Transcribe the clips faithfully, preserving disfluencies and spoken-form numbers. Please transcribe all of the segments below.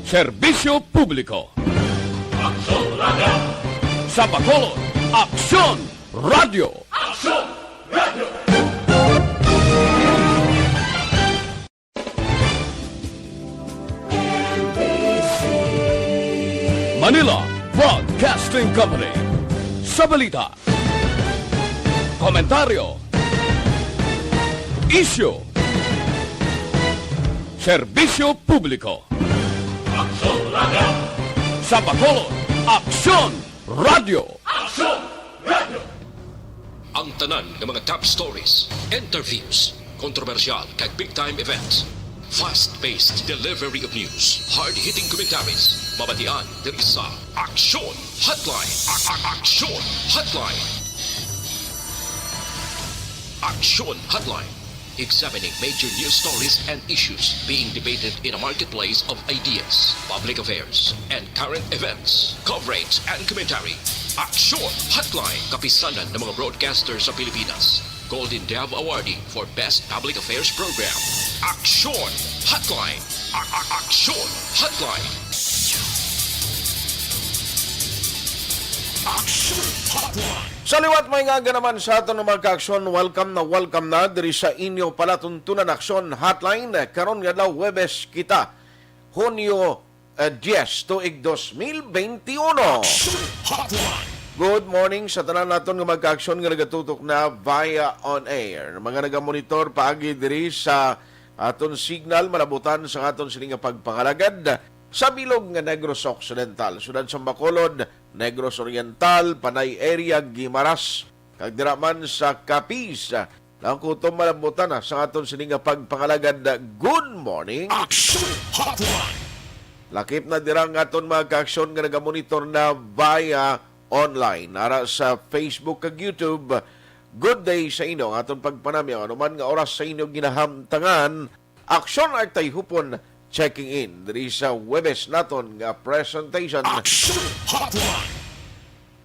Serbisyo publiko. Aksyon Radio. Sa Bacolod, Aksyon Radio. Aksyon Radio. Manila Broadcasting Company. Sa balita, komentaryo, isyu, serbisyo publiko. Aksyon Radio. Sa Bacolod, Aksyon Radio. Aksyon Radio. Ang tanan nga mga top stories, interviews, kontrobersyal kag big time events. Fast-paced delivery of news, hard-hitting commentaries, mabatian diri sa Aksyon Hotline. A- a- Aksyon Hotline. Aksyon Hotline. Examining major news stories and issues being debated in a marketplace of ideas, public affairs, and current events. Coverage and commentary. Aksyon Hotline. Kapisanan ng mga broadcaster sa Pilipinas. Golden Dove Awardee for Best Public Affairs Program. Aksyon Hotline. A- a- Aksyon Hotline. Aksyon Hotline. Sa liwat, may nga aga naman sa aton nga mga kaaksyon, welcome na welcome na diri sa inyo palatuntunan Aksyon Hotline. Karon nga adlaw, Huwebes kita, Hunyo, eh, diyes, tuig dos mil benti uno. Aksyon Hotline. Good morning sa tanan naton nga mga kaaksyon nga nagatutok na via on air. Mga nagamonitor paagi diri sa aton signal, malabutan sa aton sini nga pagpangalagad sa bilog nga Negros Occidental, siyudad sa Bacolod, Negros Oriental, Panay area, Guimaras, kag dira man sa Capiz. Ang kutom malabutan na sa aton sini nga pagpangalagad. Good morning. Action Hotline. Lakip na dira ang aton mga kaaksyon nga nagamonitor na via online, ara sa Facebook kag YouTube. Good day sa inyo ang aton pagpanamyaw anuman nga oras sa inyo ginahamtangan. Aksyon Artay Hupon checking in diri sa Huwebes naton nga presentation. Action Hotline.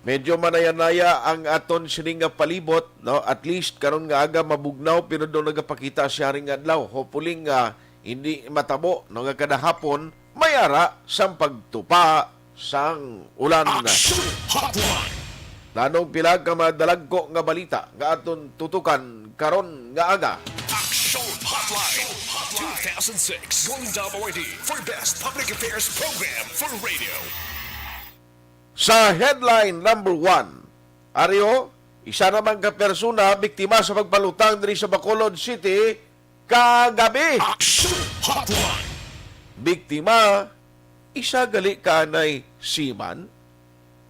Medyo manaya-naya ang aton sini nga palibot, no? At least karon nga aga mabugnaw, pero daw nagapakita siya ring adlaw. Hopefully nga hindi matabo, no, nga kada hapon may ara sang pagtupa sang ulan. Action Hotline. Nanong pila ka madalagko nga balita nga aton tutukan karon nga aga. Action Hotline two thousand six Golden Dove Awardee for Best Public Affairs Program for Radio. Sa headline number one, Ario, isa naman ka persona biktima sa pagpalutang diri sa Bacolod City kagabi. Action Hotline. Biktima, isa gali ka anay seaman.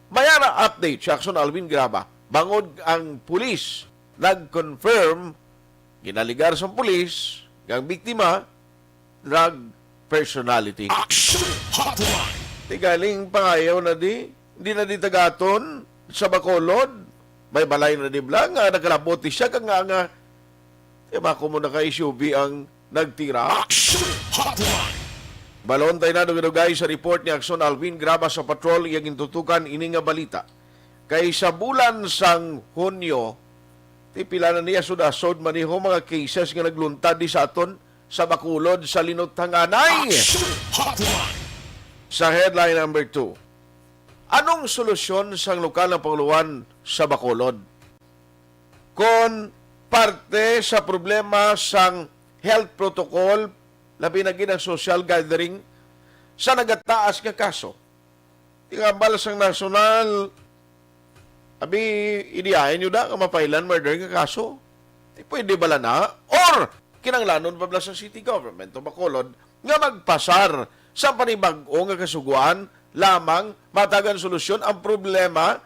May ara update si Action Alvin Graba. Bangod ang pulis nag-confirm, ginaligar sa pulis nga ang biktima drug personality. Action Hotline. Tigaling pangayaw na di, hindi na di tagaton sa Bacolod. May balay na di bala nga nakalabot di siya kag nga nga, di ba, kung mo naka-S U V ang nagtira? Action Hotline. Balon tayo na dugay-dugay sa report ni Action Alvin Graba sa patrol, iya gintutukan ini nga balita. Kay sa bulan sang Hunyo, ti pila na niya sud-asod man iho mga cases nga nagluntad di sa aton sa Bacolod sa linuthanganay. Action Hotline. Sa headline number two, anong solusyon sang lokal nga panguluan sa Bacolod? Kon parte sa problema sang health protocol, labi na gid ang social gathering, sa nagataas nga kaso. Tingabal sang nasyonal, abi, idiyahin nyo da nga mapailan murder nga kaso. Di pwede bala na? Or kinanglanon pa bala sa city government o Bacolod nga magpasar sa panibag-o nga kasugoan lamang matagan solusyon ang problema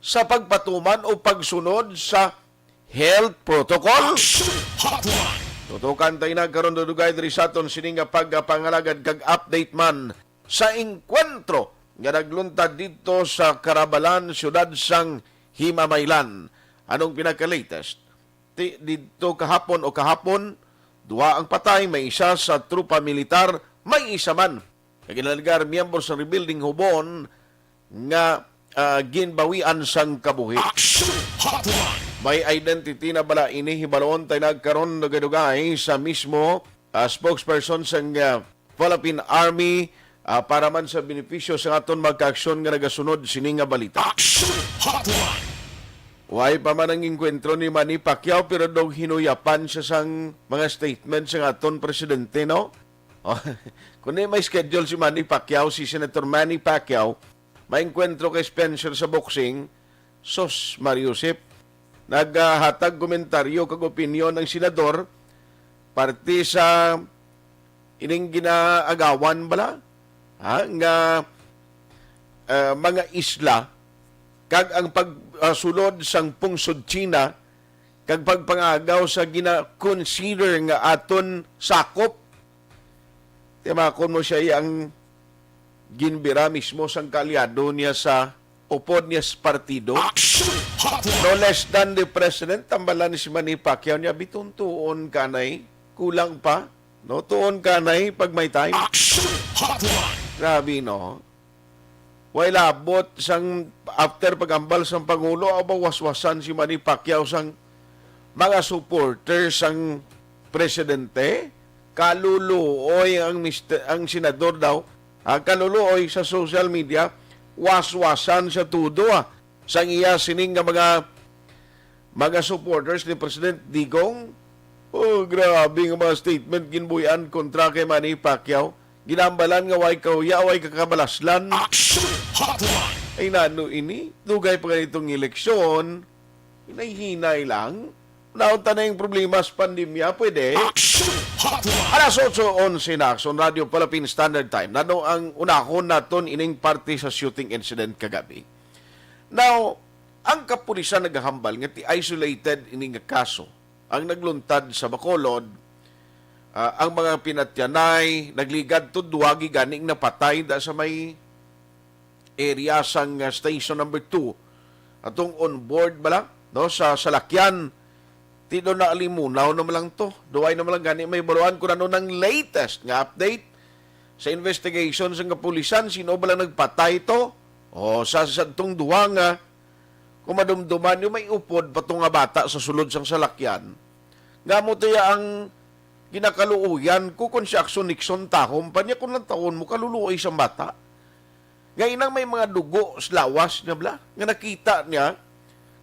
sa pagpatuman o pagsunod sa health protocol? Action Hotline. Tutukan tayo na karon dudugay diri sa aton sini nga pagpangalagad kag update man sa engkwentro nga nagluntad dito sa Karabalan, siyudad sang Himamaylan. Anong pinaka-latest? Ti, dito kahapon o kahapon, duha ang patay, may isa sa tropa militar, may isa man nga ginaligar miyembro sa rebuilding hubon nga, ah, ginbawian sang kabuhi. Action Hotline. May identity na bala ini? Hibalon tayo nagkaron dugay-dugay sa mismo, ah, spokesperson sang, ah, Philippine Army, Ah, para man sa benepisyo sa aton mga kaaksyon nga nagasunod sini nga balita. Action Hotline! Way pa man ang engkwentro ni Manny Pacquiao, pero daw hinuyapan siya sang mga statement sa aton presidente, no? Oh, kung di may schedule si Manny Pacquiao, si Senator Manny Pacquiao, maengkwentro kay Spencer sa boxing, sus, Mar Yusip. Naghatag komentaryo kag opinyon ang senador parte sa ining ginaagawan bala, ha, nga, ah, mga isla kag ang pagsulod sang pungsod China kag pagpangagaw sa gina-consider nga aton sakop. Timakon mo siya ang ginbira mismo sang kaalyado niya sa upod niya sa partido. Action Hotline! No less than the president, tambalan ni si Manny Pacquiao niya, bituntuon kanay, kulang pa, no? Tuon kanay pag may time. Action Hotline! Grabe, no? Way labot sang after pagambal sang Pangulo, aba waswasan si Manny Pacquiao sang mga supporter sang presidente. Kaluluoy ang mister, ang senador daw, ah, kaluluoy sa social media, waswasan sa tudo, ah, sang iya sining nga mga mga supporters ni President Digong. Oh, grabe nga mga statement ginbuy-an kontra kay Manny Pacquiao. Ginambalan nga way kauya, way kakabalaslan. Action Hotline! Ay, nano ini? Dugay pa ganitong eleksyon. Hinay-hinay lang. Naunta na yung problema sa pandemya, pwede. Action Hotline! Alas otso onse na, Action Radio Palapin Standard Time. Nano ang unahon naton ining parte sa shooting incident kagabi? Now, ang kapulisan nagahambal nga ti isolated ini nga kaso ang nagluntad sa Bacolod. Ah, ang mga pinatyanay nagligad to, duwagi ganing napatay da sa may area sang, ah, station number two. Atong on board bala, no, sa salakyan, ti do na alimunaw naman lang to. Duway naman lang gani may baluan kung ano nang latest nga update sa investigation sang kapulisan, sino ba lang nagpatay to? O sa, sa tong duha nga kung madumduman nyo, may upod pa to nga bata sa sulod sang salakyan. Nga mo tiya ang ginakaluoyan ko kung si Action Nixon tahom pa niya kung lang taon mo kaluluoy sang bata. Nga inang may mga dugo sa lawas niya bla, nga nakita niya,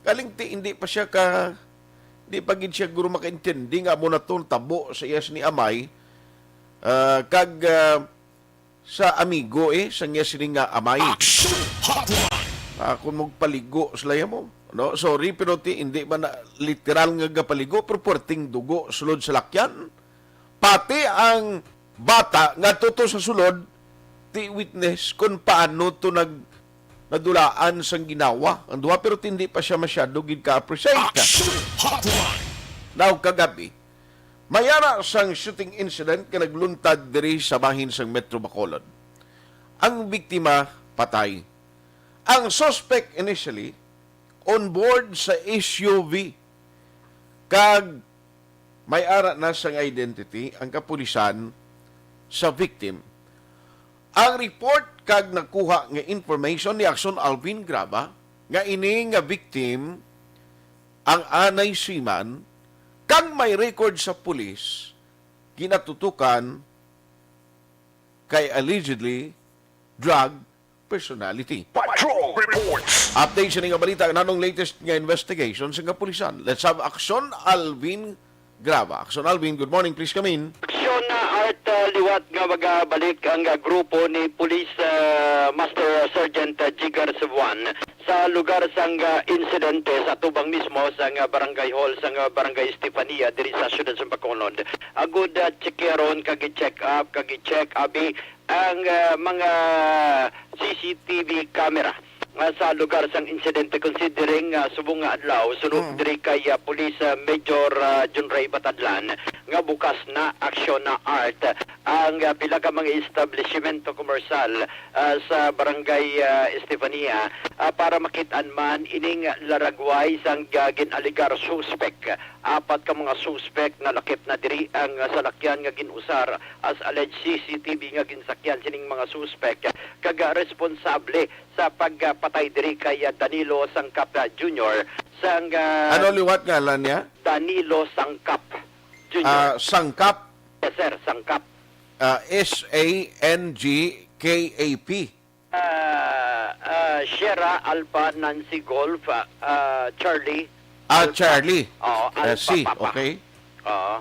kaling ti, hindi pa siya ka, hindi pa gid siya guro makaintindi nga amo na to tabo sa iyas ni amay, ah, kag, ah, sa amigo, eh, sa niya sini nga amay. Action Hotline! Ah, kung magpaligo sila mo, no? Sorry, pero ti, hindi man na literal nga gapaligo, pero puwerteng dugo sulod sa lakyan. Pati ang bata nga tuto sa sulod, ti witness kung paano to nag nadulaan sang ginawa ang duha, pero ti hindi pa siya masyado gid ka-appreciate. Action Hotline! Now, kagabi, may ara sang shooting incident nga nagluntad diri sa bahin sang Metro Bacolod. Ang biktima patay. Ang suspect initially on board sa S U V, kag may ara na sang identity ang kapulisan sa victim. Ang report kag nakuha nga information ni Action Alvin Graba nga ini nga victim ang anay seaman kag may record sa pulis ginatutukan kay allegedly drug personality. Patrol Reports. Update sa nga balita, nanong latest nga investigation sa kapulisan? Let's have Action Alvin Graba. Action Alvin, good morning. Please come in. Action, ah, Art, ah, liwat nga magabalik ang, ah, grupo ni Police, ah, Master Sergeant, ah, Jigar Cebuan sa lugar sang, ah, insidente sa tubang mismo sang, ah, barangay hall sang, ah, Barangay Estefania diri sa siyudad sa Bacolod. Agud, ah, tsikyaron kag i-check up, kag i-check abi ang, ah, mga C C T V camera, ah, sa lugar sang insidente, considering, ah, subong nga adlaw, suno Mm. diri kay, ah, Police, ah, Major, ah, John Ray Batadlan, nga bukas na, aksyon na, Art, ang, ah, pila ka mga establishmento komersal, ah, sa Barangay, ah, Estefania, ah, para makit-an man ining laragway sang, ah, gin-alegar suspek. Apat ka mga suspek nalakip na diri ang, ah, salakyan nga gin-usar as alleged C C T V nga ginsakyan sining mga suspek, kag, ah, responsable sa pagpatay diri kay, ah, Danilo Sangkap, ah, Junior sang, ah, Ano liwat ngalan niya? Danilo Sangkap Junior. Ah, Sangkap? Yes, sir, Sangkap. Ah, S A N G K A P. Ah, ah, Sierra Alpha Nancy Golf, ah, ah, Charlie Ah, Alpha. Charlie. Oo, Ah, Alpha C, Papa. Okay. Oo.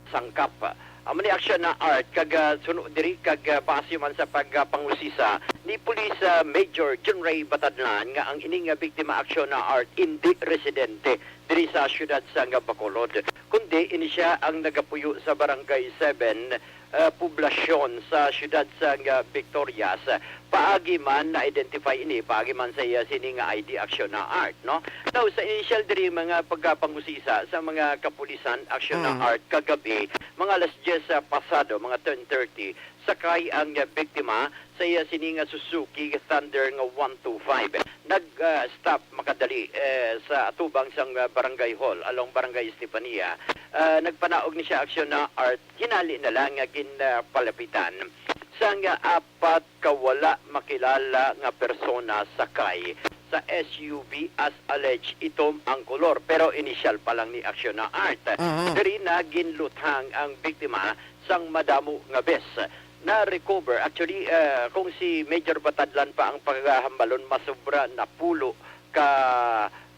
Sangkap. Amo ni aksyon na Art, kag, ah, suno diri, kag, ah, base man sa pagpangusisa ni Police, ah, Major John Ray Batadlan nga ang ining, ah, biktima aksyon na Art indi residente diri sa siyudad sang Bacolod, kundi ini sia ang nagapuyo sa Barangay seven, ah, poblasyon sa siyudad sang Victorias. Paagi man na-identify ini, paagi man sa iya sini nga I D aksyon na Art, no? Now, sa initial diri mga pagpangusisa sa mga kapulisan aksyon na Mm. Art kagabi, mga alas diyes, ah, pasado, mga ten thirty, sakay ang, ah, biktima sa iya sini nga Suzuki Thunder nga one two five. Nag, ah, stop makadali, eh, sa atubang sang, ah, barangay hall along Barangay Estefania. Ah, nagpanaog ni siya aksyon na Art, hinali na lang nga ginpalapitan sang, ah, apat ka wala makilala nga persona sakay sa S U V as alleged itom ang kolor, pero initial pa lang ni aksyon na Art. Mhm. Diri na ginluthang ang biktima sang madamo nga bes. Na-recover, actually, ah, kung si Major Batadlan pa ang pagahambalon, masobra napulo ka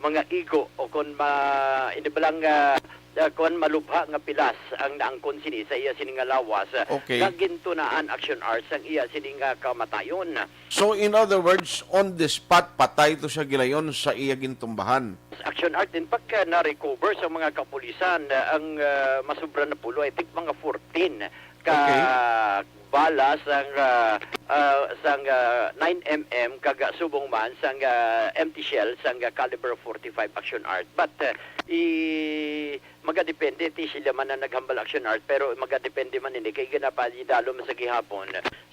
mga igo o kon ma-, ini ba lang, ah, ah, kon malubha nga pilas ang naangkon sini sa iya sini nga lawas, ah, Okay. nga gintunaan aksyon Art sang iya sini nga kamatayon. So, in other words, on the spot, patay to siya gilayon sa iya gintumbahan. Aksyon Art din pagka na-recover sa mga kapulisan, ah, ang, ah, masobra napulo, I think mga fourteen ka Okay. bala sang, ah, ah, sang, ah, nine M M kag, ah, subong man sang, ah, empty shell sang, ah, caliber forty-five aksyon Art. But, ah, i-, magadepende, ti sila man ang naghambal aksyon Art, pero magadepende man ini kay ginapadalom sa gihapon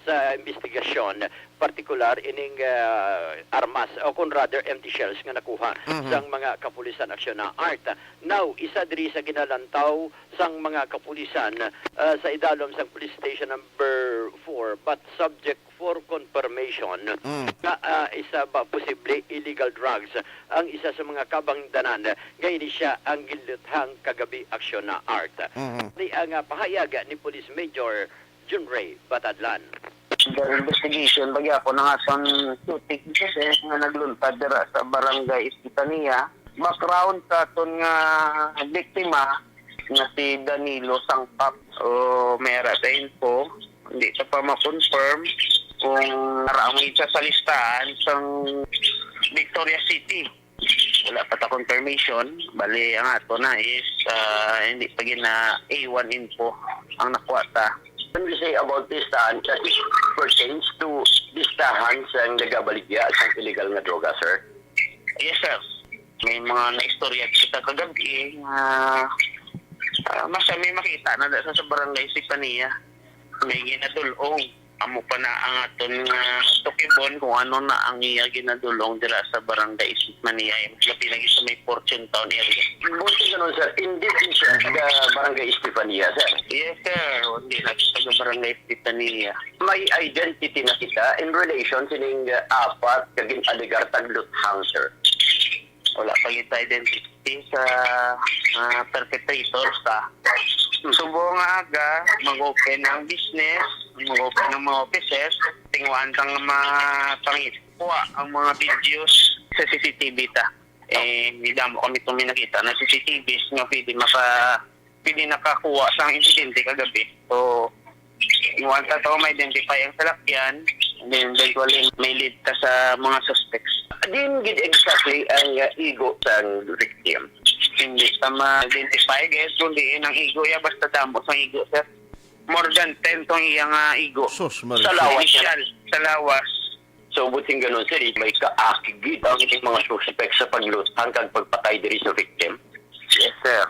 sa investigasyon, partikular ining, ah, armas o kon rather empty shells nga nakuha Mhm. sang mga kapulisan aksyon na Art. Now, isa diri sa ginalantaw sang mga kapulisan, ah, sa idalom sang Police Station Number four, but subject for confirmation Mm. nga, ah, isa ba posible illegal drugs ang isa sa mga kabangdanan nga ini siya ang ginluthang kagabi aksyon na Art. Mhm. Ni ang, ah, pahayag ni Police Major John Ray Batadlan. Under investigation pa gyapon ang aton suspect nga nagluntad dira sa Barangay Estefania. Background sa aton nga biktima nga si Danilo Sangpap. O, may ara sa info, hindi ta pa ma-confirm kung ara ang isa sa listahan sang Victoria City. Wala pa ta confirmation. Bali, ang ato na is, ah, hindi pa gina A one info ang nakuha ta. When we say about listahan, that is pertains to listahan sa nagabaligya sa illegal nga droga, sir? Yes, sir. May mga naistorya kita kagabi nga, ah, mas may makita na da sa, sa barangay Sipania. May ginadulong. Amo pa na ang aton nga tukibon kung ano na ang iya ginadulong dira sa barangay Sipania. Labi lagi sa may Fortune Town area. Buti ganun, sir. Hindi din siya taga barangay Estefania, sir. Yes, sir. Hindi na siya taga barangay Estefania. May identity na kita in relation sining, uh, apat ka gin-alegar tagluthang, sir? Wala pa kita identity sa, ah, perpetrator sa. Hmm. Subong nga aga, mag-open ang business, mag-open ang mga offices, tinguhaan tang mga pangit. Kuha ang mga videos sa C C T V ta. Eh, may damo kami itong may nakita na C C T Vs nga pwede maka-, pwede nakakuha sa insidente kagabi. So, iwan sa to, ma-identify ang salakyan, and then eventually, may lead ka sa mga suspects. Din gid exactly ang, uh, igo sang victim. Hindi pa ma-identify, guys, kung diin ang igo, ya, basta damo sang igo, sir. More than ten tong iyang, ah, igo. Sus, Maria. Sa lawas, sir. Initial, sa lawas. So, buting ganun, sir, may kaakig gid ang inyong mga suspect sa pagluthang kag pagpatay diri sa victim? Yes, sir.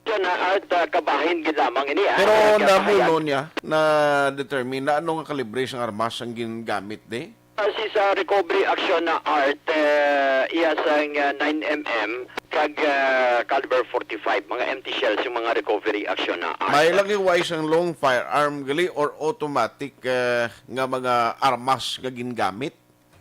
Siya na Art, ah, kabahin gid lamang ini, ah, Pero ang namuno pahayag. Niya, na-determine na ano nga kalibre sang armas ang gingamit, di? Ah, si sa recovery action na Art, eh, iya sang, ah, nine M M kag, ah, caliber forty-five, mga empty shells yung mga recovery action na Art. May lagi wa sang long firearm gali or automatic, eh, nga mga armas nga gingamit?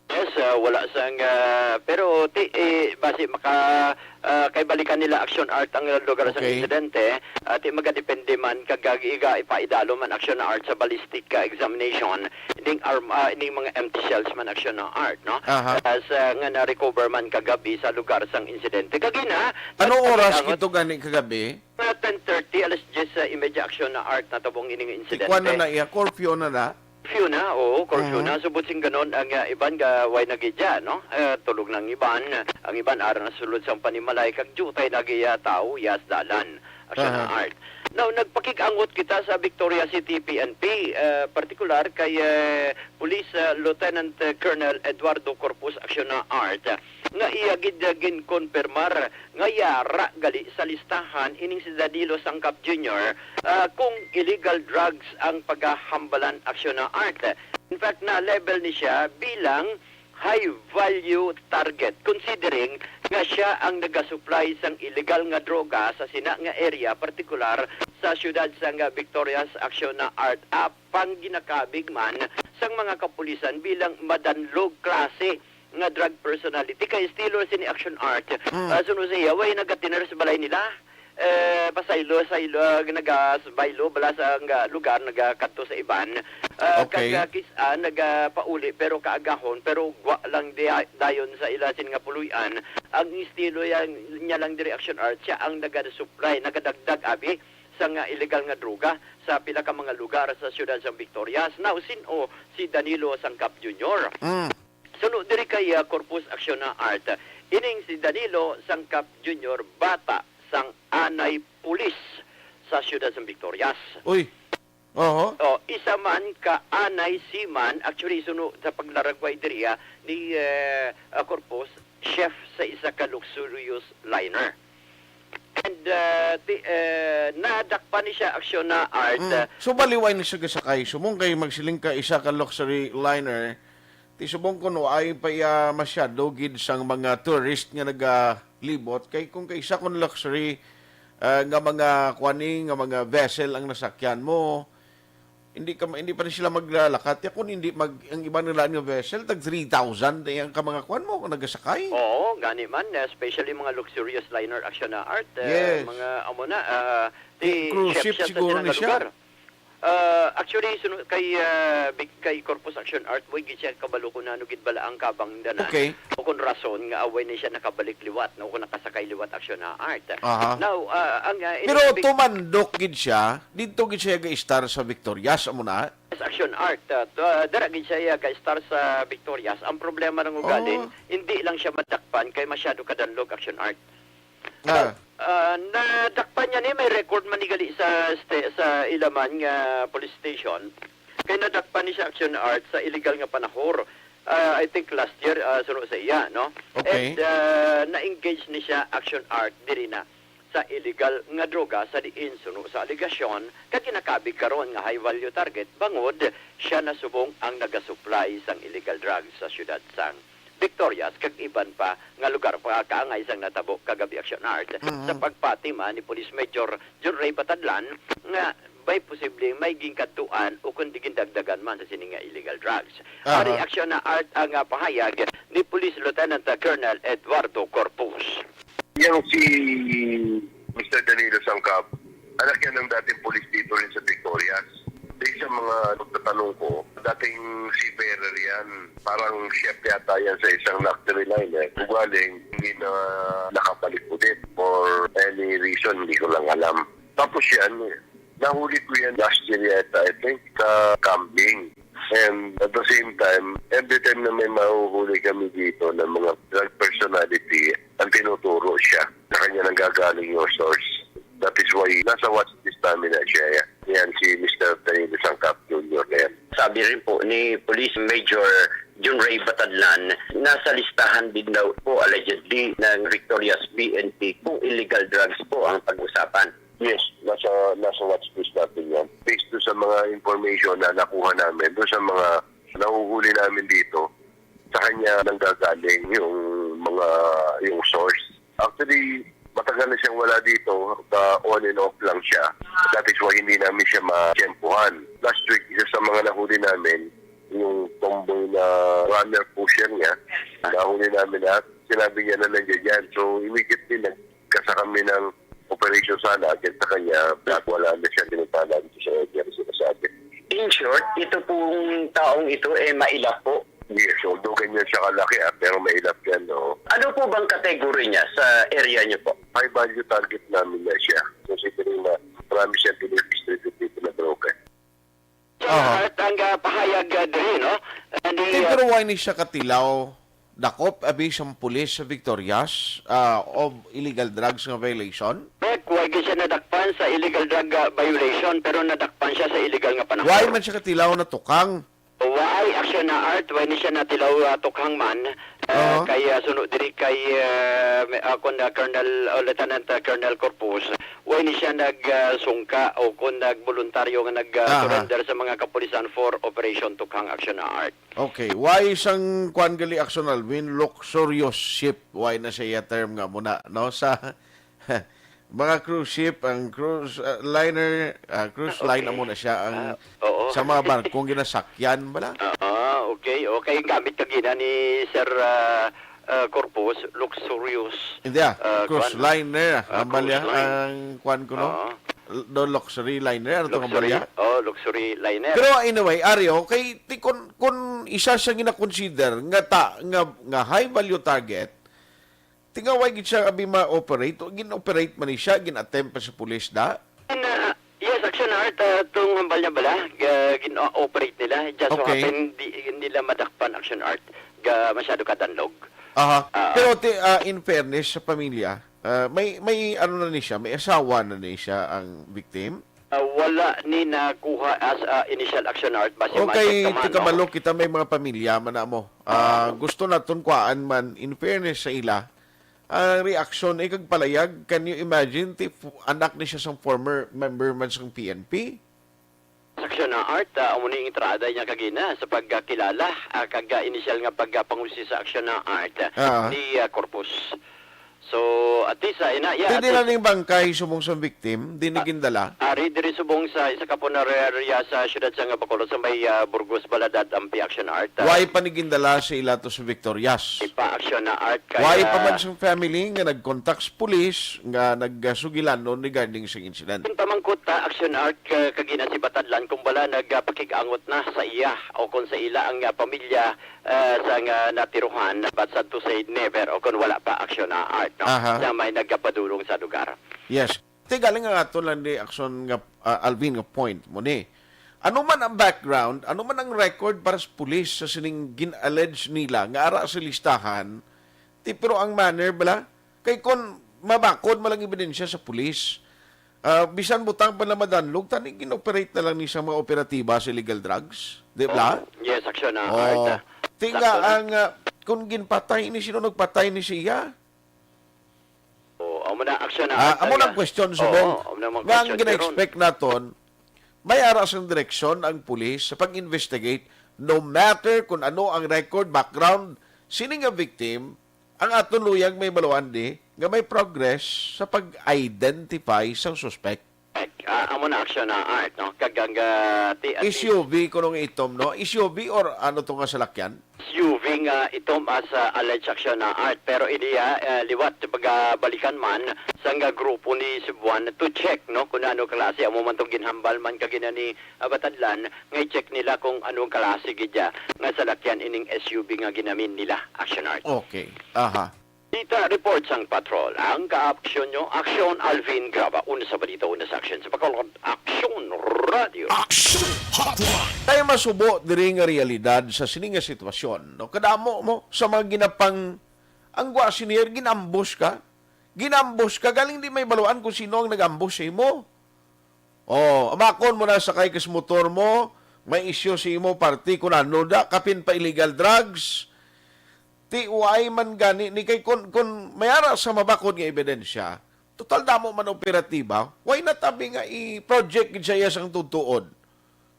Yes, Sa wala sang, ah, pero ti, eh, basi maka, ah, kay balikan nila Action Art ang lugar sang Okay. insidente, ah, ti magadepende man kag iga ipaidalo man Action Art sa ballistic, ah, examination, ining arm, ah, ining mga empty shells man Action Art, no? Aha. Ah, sa nga na-recover man kagabi sa lugar sang insidente. Kagina, Ano oras nagpakiangot gito gani kagabi? Mga ten thirty, alas diyes, ah, imedya Action Art natabong ining insidente. Ikuan na na iya, curfew na na? Curfew na, oo, curfew Mhm. na. Subot sing ganon ang, ah, iban nga way na gid ya, no? Ah, tulog na ang iban. Ang iban ara na sulod sang panimalay kag diutay na gid ya tawo, yas dalan. Action Aha. Art. Now, nagpakig-angot kita sa Victoria City P N P, ah, partikular kay, eh, Police, ah, Lieutenant, eh, Colonel Eduardo Corpus Action Art, ah, nga iya gid, ah, ginkonfirmar nga yara gali sa listahan ining si Danilo Sangkap Junior, ah, kung illegal drugs ang pagahambalan Action Art. In fact, na-level ni siya bilang high value target, considering nga siya ang nagasupply sang illegal nga droga sa sina nga area, partikular sa siyudad sang Victorias Action Art, apang ginakabig man sang mga kapulisan bilang madanlog klase nga drug personality kay estilo sini Action Art. Mm. Ah, suno sa iya, way nagatiner sa balay nila. Eh, pasaylo, saylo, ah, nagabaylo bala sa nga lugar, nagakadto sa iban. Ah, Okay. Kag, ah, kis-, ah, nagapauli, pero kaagahon, pero gwa lang di-, dayon sa ila sin nga puloy-an. Ang estilo yan, niya lang diri Action Art, siya ang nagasupply, nagadagdag, abi, sa nga illegal nga droga sa pila ka mga lugar sa siyudad sang Victorias. Now, sin-o si Danilo Sangkap Junior? Mm. Suno diri kay, ah, Corpus Action Art, ining si Danilo Sangkap Junior, bata sang anay pulis sa siyudad sang Victorias. Uy. Oho. Oh, isa man ka anay seaman, actually, suno sa paglaragway diri, ah, ni, eh, ah, Corpus, chef sa isa ka luxurious liner. And, ah, ti-, eh, nadakpan ni siya Action Art, Mm. ah, So, baliway ni siya gasakay. Sumong kay magsiling ka isa ka luxury liner, ti subong kuno ay pa iya masyado gid sang mga tourist nga nagalibot. Kay kung kay isa kun luxury, ah, nga mga kuan ni, nga mga vessel ang nasakyan mo, hindi ka ma-, hindi pa ni sila maglalakat. Ya kun hindi mag-, ang iba nila nga vessel, tag three thousand, eh, ang ka mga kuan mo, kung nagasakay. Oo, gani man, especially mga luxurious liner Action Art, eh, Yes. mga amo na, ah, Ti-, cruise chef ship siya sa siguro silang ni siya. lugar. Ah, actually, sunu-, kay, ah, big-, kay Corpus Action Art, way gid siya kabalo kung ano gid bala ang kabangdanan Okay. o kung rason nga away ni siya nakabalik liwat, no, kung nakasakay liwat Action Art. Aha. Now, ah, ang, ah, Pero inig-, tumandok gid siya, didto gid siya ga-star sa Victorias, amo na? Yes, Action Art, ah, to, ah, dara gid siya ga-star sa Victorias. Ang problema nang ugalin, Oh. hindi lang siya madakpan kay masyado kadanlog Action Art. Ah. Ah, nadakpan niya ni, may record man ni gali sa sta-, sa Ilaman nga police station. Kay nadakpan ni siya Action Art sa illegal nga panahor. Ah, I think last year, ah, suno sa iya, no? Okay. And, ah, na-engage ni siya Action Art diri na sa illegal nga droga sa diin suno sa alegasyon kag ginakabig karon nga high value target bangod siya na subong ang nagasupply sang illegal drugs sa siyudad sang Victorias kag iban pa nga lugar pa kaangay sang natabo kagabi Action Art Mhm. sa pagpati man ni Police Major John Ray Batadlan nga may posible may ginkadtuan o kundi gindagdagan man sa sini nga illegal drugs. Aha. Ari Action Art ang, ah, pahayag ni Police Lieutenant Colonel Eduardo Corpus. Yang si Mister Danilo Sangkap, anak yan ng dating pulis dito rin sa Victorias. Sa isang mga pagtatanong ko, dating seafarer yan. Parang chef yata yan sa isang luxury liner. Ugaling, hindi na nakabalik ulit for any reason, hindi ko lang alam. Tapos yan, nahuli ko yan last year yata, I think, sa Kambing. And at the same time, every time na may mahuhuli kami dito ng mga drug personality, ang tinuturo siya. Sa kanya nanggagaling yung source. That is why nasa watch list namin na siya. Yan si Mister Danilo Sangkap Junior na yan. Sabi rin po ni Police Major John Ray Batadlan, nasa listahan din daw po allegedly ng Victorias P N P kung illegal drugs po ang pag-usapan. Yes, nasa, nasa watch list natin yan. Based doon sa mga information na nakuha namin, doon sa mga nahuhuli namin dito, sa kanya nanggagaling yung mga, yung source. Actually, matagal na siyang wala dito, ka on and off lang siya. That is why hindi namin siya matiyempuhan. Last week, isa sa mga nahuli namin, yung tomboy na runner po pusher niya. Nahuli namin lahat. Sinabi niya na nandiyan yan. So, immediately, nagkasa kami ng operation sana against sa kanya. Black, wala na siya, tinutala dito sa area na sinasabi. In short, ito pong taong ito, eh, mailap po. Yes, although ganyan siya kalaki, ah, pero mailap yan, no? Ano po bang category niya sa area niyo po? High value target namin na siya. Considering na marami siyang pinag-distribute dito na broker. Aha. At ang, ah, pahayag, ah, diri, no? Ah, ni, Ti, ah, pero why ni siya katilaw? Dakop abi sang pulis sa Victorias, ah, of illegal drugs nga violation? Correct, why gid siya nadakpan sa illegal drug, ah, violation, pero nadakpan siya sa illegal nga panahon. Why man siya katilaw na tukang? Why action na art? Why ni siya natilaw, ah, tukhang man? Ah, Aha. kay, ah, suno diri kay, ah, may, ah, kun, ah, Colonel, o Lieutenant, ah, Colonel Corpus, why ni siya nag, ah, sungka o kun nagboluntaryo nga nag, ah, Aha. surrender sa mga kapulisan for Operation Tukhang Action na Art? Okay. Why sang kwan gali, Action Alvin, luxurious ship? Why na siya term nga muna, no? Sa mga cruise ship, ang cruise, uh, liner, uh, cruise line, Okay. Amo na siya ang Ah, oo. sa mga barkong ginasakyan bala. Ah, okay. Okay, gamit ka gina ni Sir, ah, ah, Corpus, luxurious, Hindi, ah, ah, cruise kwan. Liner, Ah, ang balya, cruise line. Ang kwan ko, no? Oo. L-, no, luxury liner, ano to nga Luxury, balya? Oh, luxury liner. Pero anyway, Ario, kay ti kun, kun isa siya gina-consider nga ta-, nga, nga high value target, Tingaway gid siya abi ma-operate. O, gin-operate man ni siya, gin-attempt pa sa pulis da. And, uh, yes, Action Art, uh, tong hambal niya bala, ga-, gin-operate nila. Just so Okay. happen, di nila madakpan Action Art. Ga, masyado ka danlog. Aha. Ah. Pero ti-, ah, in fairness sa pamilya, ah, may, may ano na ni siya, may asawa na ni siya ang victim? Ah, wala ni nakuha as, ah, initial Action Art. Base Okay, ma-check naman, no? Tika Malo, kita may mga pamilya man na mo. Ah, Ah. gusto naton kuhaan man, in fairness sa ila, ang reaksyon ay kag palayag, can you imagine, ti fu-, anak ni siya sang former member man sang P N P? Sa Action na Art, ah, amo ni ang entrada niya kagina sa pagkakilala, ah, kag, ah, initial nga pagpangusi sa Action na Art, ah, Ah. ni, ah, Corpus. So, at least, ah, ina-, yeah, Di at nila least ning bangkay subong sa victim, di ni Ah, gindala? Ari diri subong sa isa ka punerarya sa siyudad sa nga Bacolod sa may, ah, Burgos, Baladad, ang P Action Art, ah. Why pa ni gindala sa ila to sa Victorias? Ipa-action na art kay, Why pa ah, man sang family nga nag-contact sa pulis nga nagsugilanon regarding sa incident? Ang pamangkot ta, action art, ka-, kagina si Batadlan, kung bala nagpakig-angot na sa iya o kung sa ila ang, ah, pamilya, ah, sa nga natiruhan, but sad to say, never, o kung wala pa action na art, no? Aha. Na may nagpadulong sa lugar. Yes. Ti galing ang ato lang ni action nga, ah, Alvin, nga point mo ni. Ano man ang background, ano man ang record para sa pulis sa sining gin-allege nila nga ara sa listahan, ti, pero ang manner bala, kay kon mabakod man lang ebidensya sa pulis, ah, bisan butang pa na madanlog, tani gin-operate na lang ni sa mga operatiba sa illegal drugs, di ba? Oh, yes, action na Oh. art, ah. Ti nga Sakto na. ang, ah, kung ginpatay ni, sino nagpatay ni siya? Oh, amo na, action na Ah, art amo na na. ang question, Oo, subong. Amo na ang Nga ang question, gina-expect naton, may ara sang direksyon ang pulis sa pag-investigate, no matter kung ano ang record, background, sini nga victim, ang aton luyag may baluan di nga may progress sa pag-identify sang suspect. Ah, amo na action na art, no? Kag ang, ah, ti-, at S U V kuno nga itom, no? S U V or ano to nga salakyan? S U V nga itom as, ah, alleged action na art. Pero ini, ah, eh, liwat, pagabalikan man sang grupo ni Cebuan to check, no? Kung ano klase, amo man tong ginhambal man kagina ni, ah, Batadlan, nga i-check nila kung anong klase gid ya nga salakyan ining S U V nga ginamin nila, action art. Okay. Aha. Balita report sang patrol. Ang ka-aksyon nyo, Aksyon Alvin Graba. Una sa balita, una sa aksyon. Sa Bacolod, Aksyon Radio. Aksyon Hotline. Tayo masubo diri nga realidad sa sini nga sitwasyon, no? Kadamo mo sa mga ginapang, ang gwa senior, ginambos ka. Ginambos ka, galing di may baluan kung sino ang nagambos sa imo. Oh, amakon mo na sakay ka sa motor mo, may isyu sa imo party kung ano da, kapin pa illegal drugs. Ti why man gani ni kay kun, kun may ara sa mabakod nga ebidensya, total damo man operatiba, why na tabi nga i-project gid siya sang tutuod?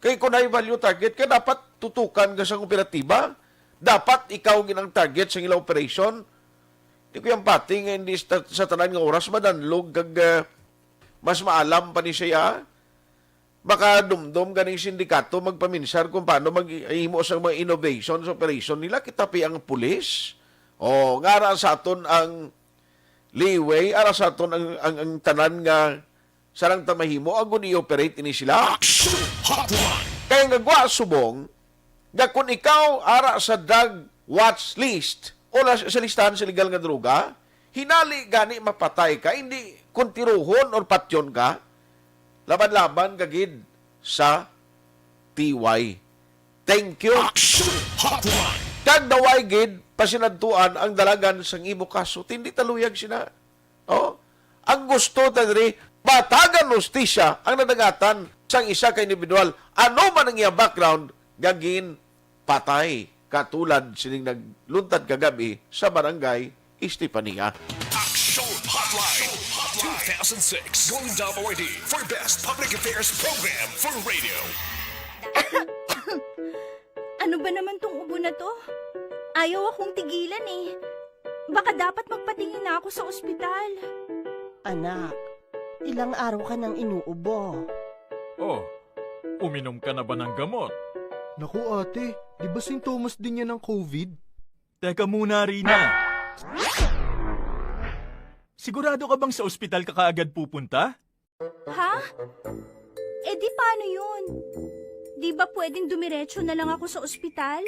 Kay kun high value target ka, dapat tutukan ka sang operatiba. Dapat ikaw gid ang target sa ilang operation. Di ko yung pati nga hindi sa, sa tanan nga oras madanlog kag, ah, mas maalam pa ni siya. makadumdom ganing sindikato magpaminsar kung paano maghimo sa mga innovations operation nila. Kita pa ang pulis. O, nga ara sa aton ang leeway, ara sa aton ang, ang, ang tanan nga sarang ta mahimo, ang guni i-operate ini sila. Action Hotline! Kaya nga gwa subong, nga kung ikaw ara sa drug watch list o la-, sa listahan sa illegal nga droga, hinali gani mapatay ka, hindi kung tiruhon or patyon ka, laban-laban ka gid sa T Y. Thank you. Action Hotline! Kag daway gid, pasinadtuan ang dalagan sang imo kaso. Tindi taluyag sina. Oh? Ang gusto ta diri, matagan hustisya ang nadagatan sang isa ka individual. Ano man ang iyang background, nga ginpatay, katulad sining nagluntad kagabi sa Barangay Estefania. Action Hotline two thousand six Golden Dove Awardee for Best Public Affairs Program for Radio. Ano ba naman tong ubo na to? Ayaw akong tigilan eh. Baka dapat magpatingin na ako sa ospital. Anak, ilang araw ka nang inuubo. Oh, uminom ka na ba ng gamot? Naku, ate, di ba sintomas din yan ng covid? Teka muna, Rina. Sigurado ka bang sa ospital ka kaagad pupunta? Ha? Eh di paano yun? Di ba pwedeng dumiretso na lang ako sa ospital?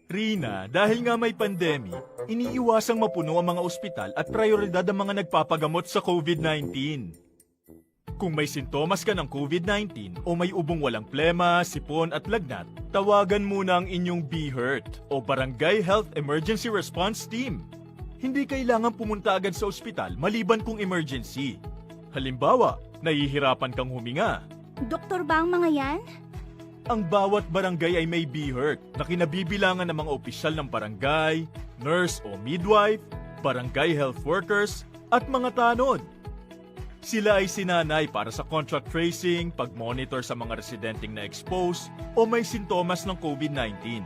Rina, dahil nga may pandemic, iniiwasang mapuno ang mga ospital at prioridad ang mga nagpapagamot sa covid nineteen. Kung may sintomas ka ng covid nineteen o may ubong walang plema, sipon at lagnat, tawagan muna ang inyong BHERT o Barangay Health Emergency Response Team. Hindi kailangan pumunta agad sa ospital maliban kung emergency. Halimbawa, nahihirapan kang huminga. Doktor ba ang mga yan? Ang bawat barangay ay may BHERT na kinabibilangan ng mga opisyal ng barangay, nurse o midwife, barangay health workers, at mga tanod. Sila ay sinanay para sa contact tracing, pag-monitor sa mga residenteng na-expose o may sintomas ng covid nineteen.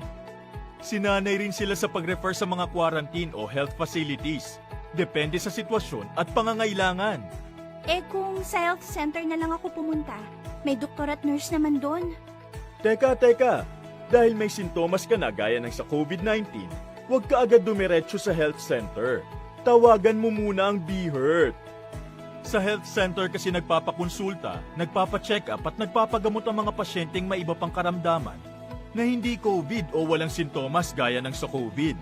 Sinanay rin sila sa pag-refer sa mga quarantine o health facilities, depende sa sitwasyon at pangangailangan. Eh, kung sa health center na lang ako pumunta, may doktor at nurse naman doon. Teka, teka. Dahil may sintomas ka na gaya ng sa covid nineteen, huwag ka agad dumiretso sa health center. Tawagan mo muna ang BHERT. Sa health center kasi nagpapakonsulta, nagpapacheck-up at nagpapagamot ang mga pasyenteng may iba pang karamdaman na hindi covid o walang sintomas gaya ng sa covid.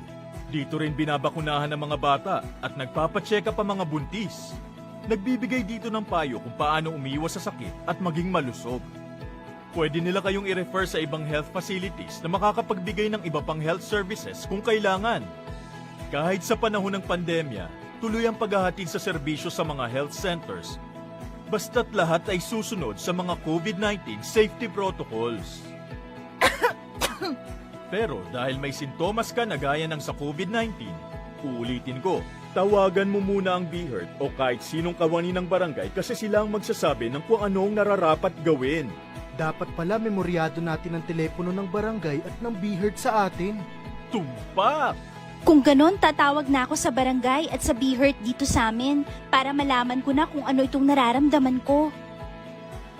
Dito rin binabakunahan ang mga bata at nagpapacheck-up ang mga buntis. Nagbibigay dito ng payo kung paano umiwas sa sakit at maging malusog. Pwede nila kayong i-refer sa ibang health facilities na makakapagbigay ng iba pang health services kung kailangan. Kahit sa panahon ng pandemya, tuloy ang paghahatid sa serbisyo sa mga health centers, basta't lahat ay susunod sa mga covid nineteen safety protocols. Pero dahil may sintomas ka na gaya ng sa covid nineteen, uulitin ko, tawagan mo muna ang BHERT o kahit sinong kawani ng barangay kasi sila ang magsasabi ng kung ano ang nararapat gawin. Dapat pala memoryado natin ang telepono ng barangay at ng BHERT sa atin. Tumpak! Kung ganon, tatawag na ako sa barangay at sa BHERT dito sa amin para malaman ko na kung ano itong nararamdaman ko.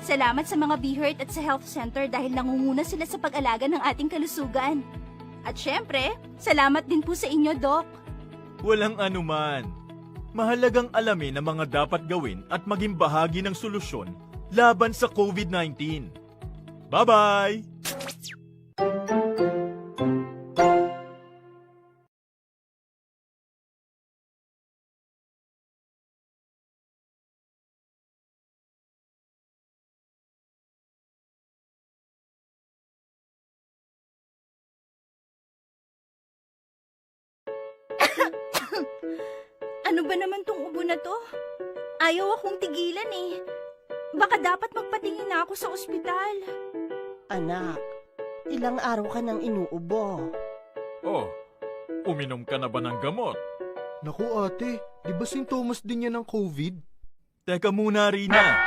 Salamat sa mga BHERT at sa health center dahil nangunguna sila sa pag-alaga ng ating kalusugan. At syempre, salamat din po sa inyo, Doc. Walang anuman. Mahalagang alamin ang mga dapat gawin at maging bahagi ng solusyon laban sa covid nineteen. Bye-bye! Ano ba naman tong ubo na to? Ayaw akong tigilan eh. Baka dapat magpatingin na ako sa ospital. Anak, ilang araw ka nang inuubo. Oh, uminom ka na ba ng gamot? Naku, ate, di ba sintomas din yan ng covid? Teka muna, Rina.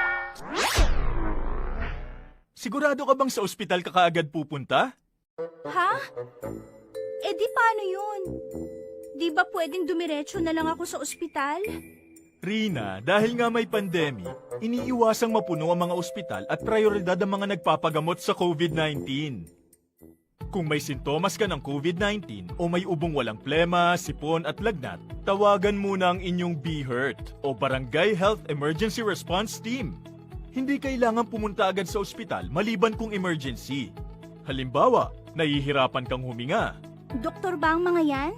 Sigurado ka bang sa ospital ka kaagad pupunta? Ha? Eh di paano yun? Di ba pwedeng dumiretso na lang ako sa ospital? Rina, dahil nga may pandemic, iniiwasang mapuno ang mga ospital at prioridad ang mga nagpapagamot sa COVID nineteen. Kung may sintomas ka ng COVID nineteen o may ubong walang plema, sipon at lagnat, tawagan muna ang inyong BHERT o Barangay Health Emergency Response Team. Hindi kailangan pumunta agad sa ospital maliban kung emergency. Halimbawa, nahihirapan kang huminga. Doktor ba ang mga yan?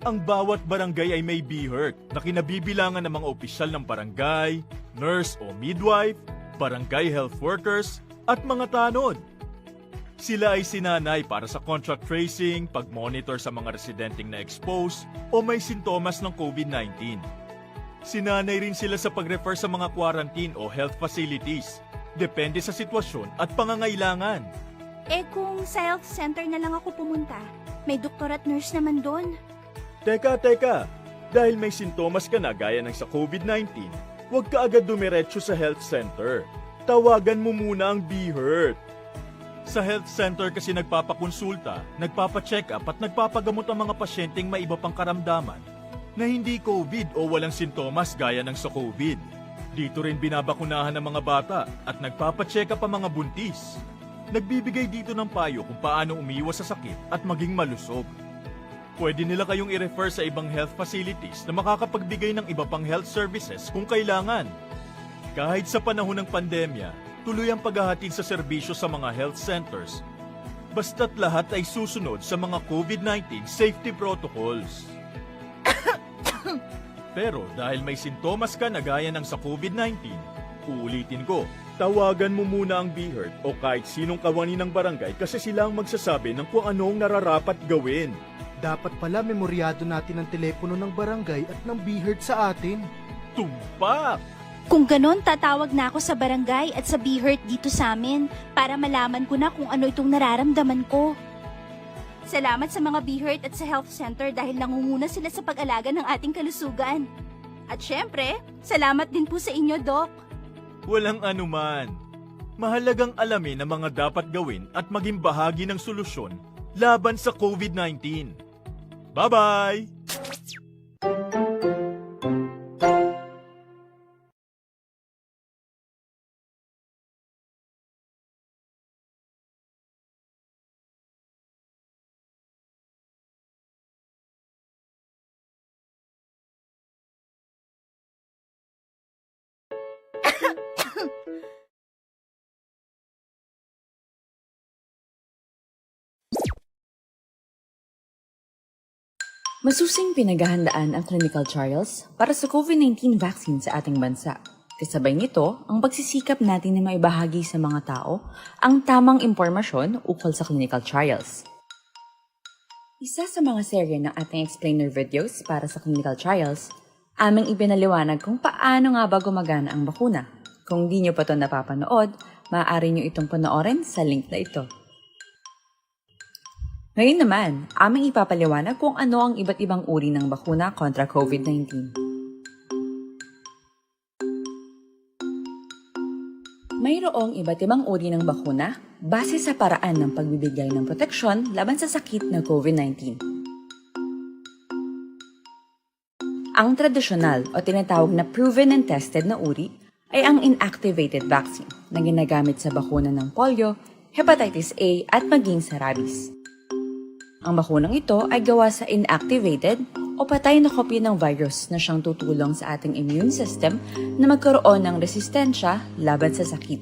Ang bawat barangay ay may BHERT na kinabibilangan ng mga opisyal ng barangay, nurse o midwife, barangay health workers, at mga tanod. Sila ay sinanay para sa contact tracing, pag-monitor sa mga residenteng na-expose o may sintomas ng COVID nineteen. Sinanay rin sila sa pag-refer sa mga quarantine o health facilities, depende sa sitwasyon at pangangailangan. Eh, kung sa health center na lang ako pumunta, may doktor at nurse naman doon. Teka, teka! Dahil may sintomas ka na gaya ng sa COVID nineteen, huwag ka agad dumiretso sa health center. Tawagan mo muna ang BHERT. Sa health center kasi nagpapakonsulta, nagpapacheck-up at nagpapagamot ang mga pasyenteng may iba pang karamdaman na hindi COVID o walang sintomas gaya ng sa COVID. Dito rin binabakunahan ang mga bata at nagpapacheck-up ang mga buntis. Nagbibigay dito ng payo kung paano umiwas sa sakit at maging malusog. Pwede nila kayong i-refer sa ibang health facilities na makakapagbigay ng iba pang health services kung kailangan. Kahit sa panahon ng pandemya, tuloy ang paghahatid sa serbisyo sa mga health centers, basta't lahat ay susunod sa mga COVID nineteen safety protocols. Pero dahil may sintomas ka na gaya ng sa COVID nineteen, uulitin ko, tawagan mo muna ang BHERT o kahit sinong kawani ng barangay kasi sila ang magsasabi ng kung ano ang nararapat gawin. Dapat pala memoryado natin ang telepono ng barangay at ng BHERT sa atin. Tumpak! Kung ganon, tatawag na ako sa barangay at sa BHERT dito sa amin para malaman ko na kung ano itong nararamdaman ko. Salamat sa mga BHERT at sa health center dahil nangunguna sila sa pag-alaga ng ating kalusugan. At syempre, salamat din po sa inyo, Doc. Walang anuman. Mahalagang alamin ang mga dapat gawin at maging bahagi ng solusyon laban sa COVID nineteen. Bye-bye! Masusing pinaghahandaan ang clinical trials para sa COVID nineteen vaccine sa ating bansa. Kasabay nito, ang pagsisikap natin na maibahagi sa mga tao ang tamang impormasyon ukol sa clinical trials. Isa sa mga serye ng ating explainer videos para sa clinical trials, aming ipinaliwanag kung paano nga ba gumagana ang bakuna. Kung di nyo pa to napapanood, maaari nyo itong panoorin sa link na ito. Ngayon naman, aming ipapaliwanag kung ano ang iba't ibang uri ng bakuna kontra COVID nineteen. Mayroong iba't ibang uri ng bakuna base sa paraan ng pagbibigay ng proteksyon laban sa sakit na COVID nineteen. Ang tradisyonal o tinatawag na proven and tested na uri ay ang inactivated vaccine na ginagamit sa bakuna ng polio, hepatitis A, at maging sa rabies. Ang bakunang ito ay gawa sa inactivated o patay na kopya ng virus na siyang tutulong sa ating immune system na magkaroon ng resistensya laban sa sakit.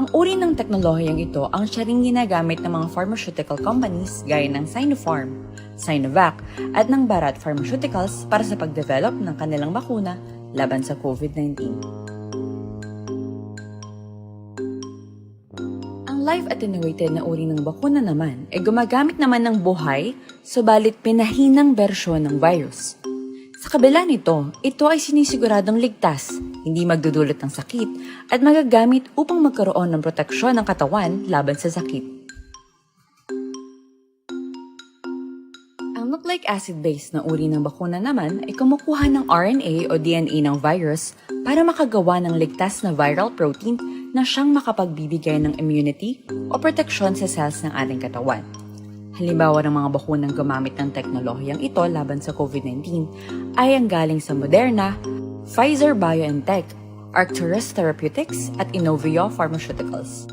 Ang uri ng teknolohiyang ito ang siya ring ginagamit ng mga pharmaceutical companies gaya ng Sinopharm, Sinovac, at ng Bharat Pharmaceuticals para sa pagdevelop ng kanilang bakuna laban sa COVID nineteen. Ang live attenuated na uri ng bakuna naman ay gumagamit naman ng buhay, subalit pinahinang bersyon ng virus. Sa kabila nito, ito ay sinisiguradong ligtas, hindi magdudulot ng sakit, at magagamit upang magkaroon ng proteksyon ng katawan laban sa sakit. Ang nucleic acid-based na uri ng bakuna naman ay kumukuha ng R N A o D N A ng virus para makagawa ng ligtas na viral protein na siyang makapagbibigay ng immunity o proteksyon sa cells ng ating katawan. Halimbawa ng mga bakunang gumamit ng teknolohiyang ito laban sa COVID nineteen ay ang galing sa Moderna, Pfizer-BioNTech, Arcturus Therapeutics, at Inovio Pharmaceuticals.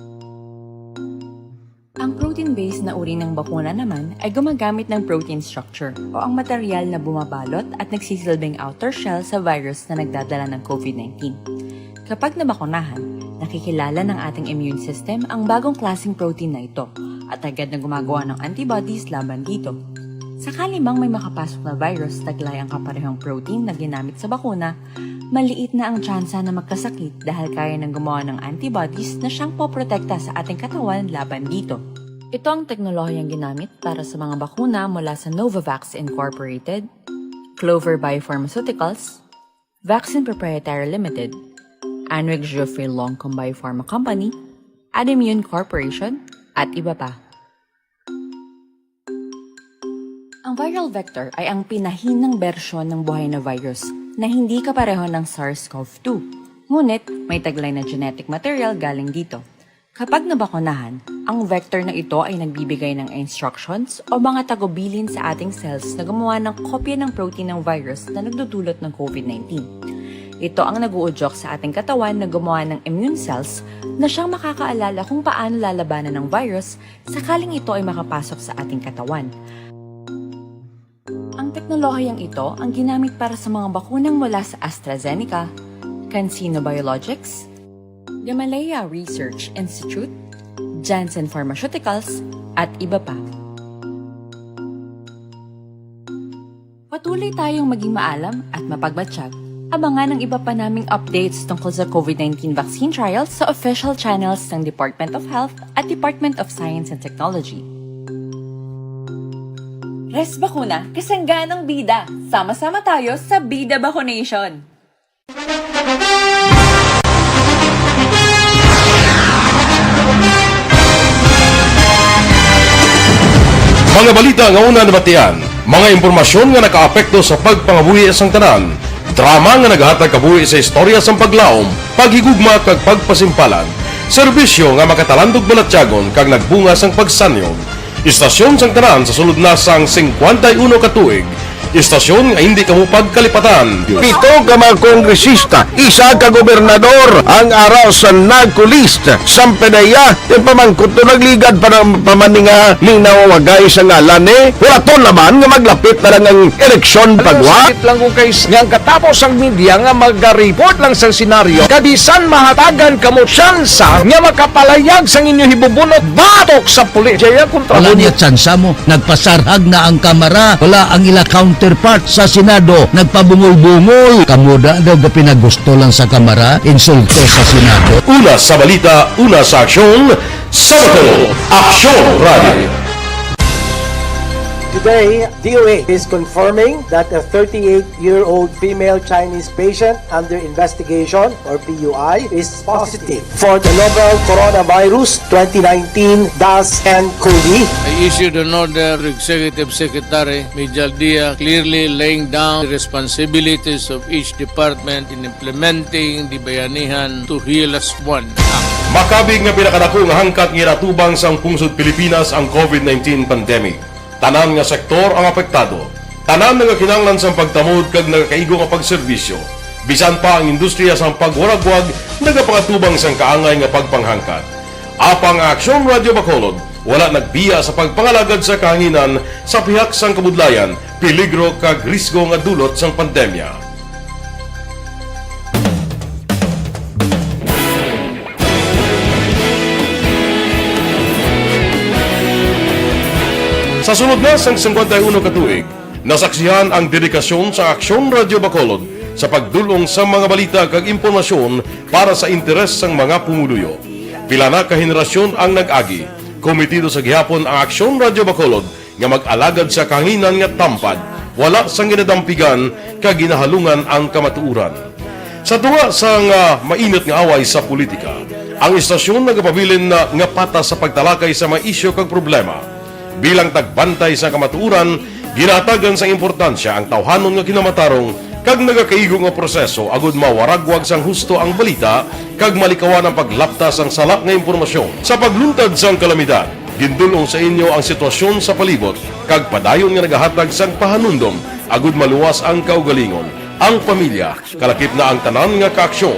Ang protein-based na uri ng bakuna naman ay gumagamit ng protein structure o ang material na bumabalot at nagsisilbing outer shell sa virus na nagdadala ng COVID nineteen. Kapag nabakunahan, nakikilala ng ating immune system ang bagong klaseng protein na ito at agad na gumagawa ng antibodies laban dito. Sakali mang may makapasok na virus taglay ang kaparehong protein na ginamit sa bakuna, maliit na ang tsansa na magkasakit dahil kaya nang gumawa ng antibodies na siyang poprotekta sa ating katawan laban dito. Ito ang teknolohiyang ginamit para sa mga bakuna mula sa Novavax Incorporated, Clover Biopharmaceuticals, Vaccine Proprietary Limited, Anwick Jeffrey Longcom Biopharma Company, Adimmune Corporation, at iba pa. Ang viral vector ay ang pinahinang bersyon ng buhay na virus na hindi kapareho ng SARS-CoV two. Ngunit, may taglay na genetic material galing dito. Kapag nabakunahan, ang vector na ito ay nagbibigay ng instructions o mga tagubilin sa ating cells na gumawa ng kopya ng protein ng virus na nagdudulot ng COVID nineteen. Ito ang nag-uudyok sa ating katawan na gumawa ng immune cells na siyang makakaalala kung paano lalabanan ng virus sakaling ito ay makapasok sa ating katawan. Ang teknolohiyang ito ang ginamit para sa mga bakunang mula sa AstraZeneca, CanSino Biologics, Gamaleya Research Institute, Janssen Pharmaceuticals, at iba pa. Patuloy tayong maging maalam at mapagmatsyag. Abangan ang iba pa naming updates tungkol sa COVID nineteen vaccine trials sa official channels ng Department of Health at Department of Science and Technology. Res Bakuna, kasangganang bida. Sama-sama tayo sa Bida Bakunation. Mga balita nga una nabatian, mga impormasyon nga nakaapekto sa pagpangabuhi sang tanan, drama nga nagahatag kabuhi sa istorya sang paglaom, paghigugma kag pagpasimpalan, serbisyo nga makatalandog balatyagon kag nagbunga sang pagsanyog. Istasyon sang tanan sa sulod na sang singkwenta y uno ka tuig. Istasyon nga hindi kamo pagkalipatan. Pito ka mga kongresista, isa ka gobernador, ang araw sa NAGCOLEST, sang PDEA, yung pamangkot to nagligad pa ng pamaninga, ning nawawagay sa ngalan ni. Hulaton naman nga maglapit na lang ang eleksyon. Alam mo, pagwa. Sakit lang kung kay nga ang katapos ang media nga magariport lang sa senaryo, kabisan mahatagan kamo tsansa nga makapalayag sang inyo hibubunot batok sa pulis. Jaya kontra. Wala mo niya tsansa mo. Nagpasarhag na ang Kamara. Wala ang ila counterpart sa Senado. Nagpabungol-bungol. Kamo da daw gapinagusto lang sa Kamara, insulto sa Senado. Una sa balita, una sa aksyon, sa Bacolod, Aksyon Radio. Today, D O A is confirming that a thirty-eight-year-old female Chinese patient under investigation, or P U I, is positive for the novel coronavirus twenty nineteen dash N COVID. I issued an order to Executive Secretary Mijal Dia, clearly laying down the responsibilities of each department in implementing the Bayanihan to Heal Us One Act. Makabig nga pinakadako nga hangkat nga ginatubang sang pungsod Pilipinas ang COVID nineteen pandemic. Tanan nga sektor ang apektado. Tanan nagakinahanglan sang pagtamod kag nagakaigo nga pagserbisyo. Bisan pa ang industriya sang pagwaragwag nagapangatubang sang kaangay nga pagpanghangkat. Apang ang Aksyon Radio Bacolod wala nagbiya sa pagpangalagad sa kahanginan sa pihak sang kabudlayan, peligro kag risgo nga dulot sang pandemya. Sa sulod na sang singkwenta y uno ka tuig, nasaksihan ang dedikasyon sa Aksyon Radio Bacolod sa pagdul-ong sa mga balita kag impormasyon para sa interes sang mga pumuluyo. Pila na ka henerasyon ang nag-agi. Kometido sa gihapon ang Aksyon Radio Bacolod nga mag-alagad sa kahanginan nga tampad, wala sang ginadampigan kag ginahalungan ang kamatuoran. Sa tunga sang, ah, mainit nga away sa politika, ang istasyon nagapabilin na nga patas sa pagtalakay sa mga isyu kag problema. Bilang tagbantay sa kamatuoran, ginahatagan sang importansya ang tawhanon nga kinamatarong kag nagakaigo nga proseso agud mawaragwag sang husto ang balita kag malikawan ang paglapta sang sala nga impormasyon. Sa pagluntad sang kalamidad, Gindul-ong sa inyo ang sitwasyon sa palibot kag padayon nga nagahatag sang pahanumdom agud maluwas ang kaugalingon, ang pamilya, kalakip na ang tanan nga kaaksyon.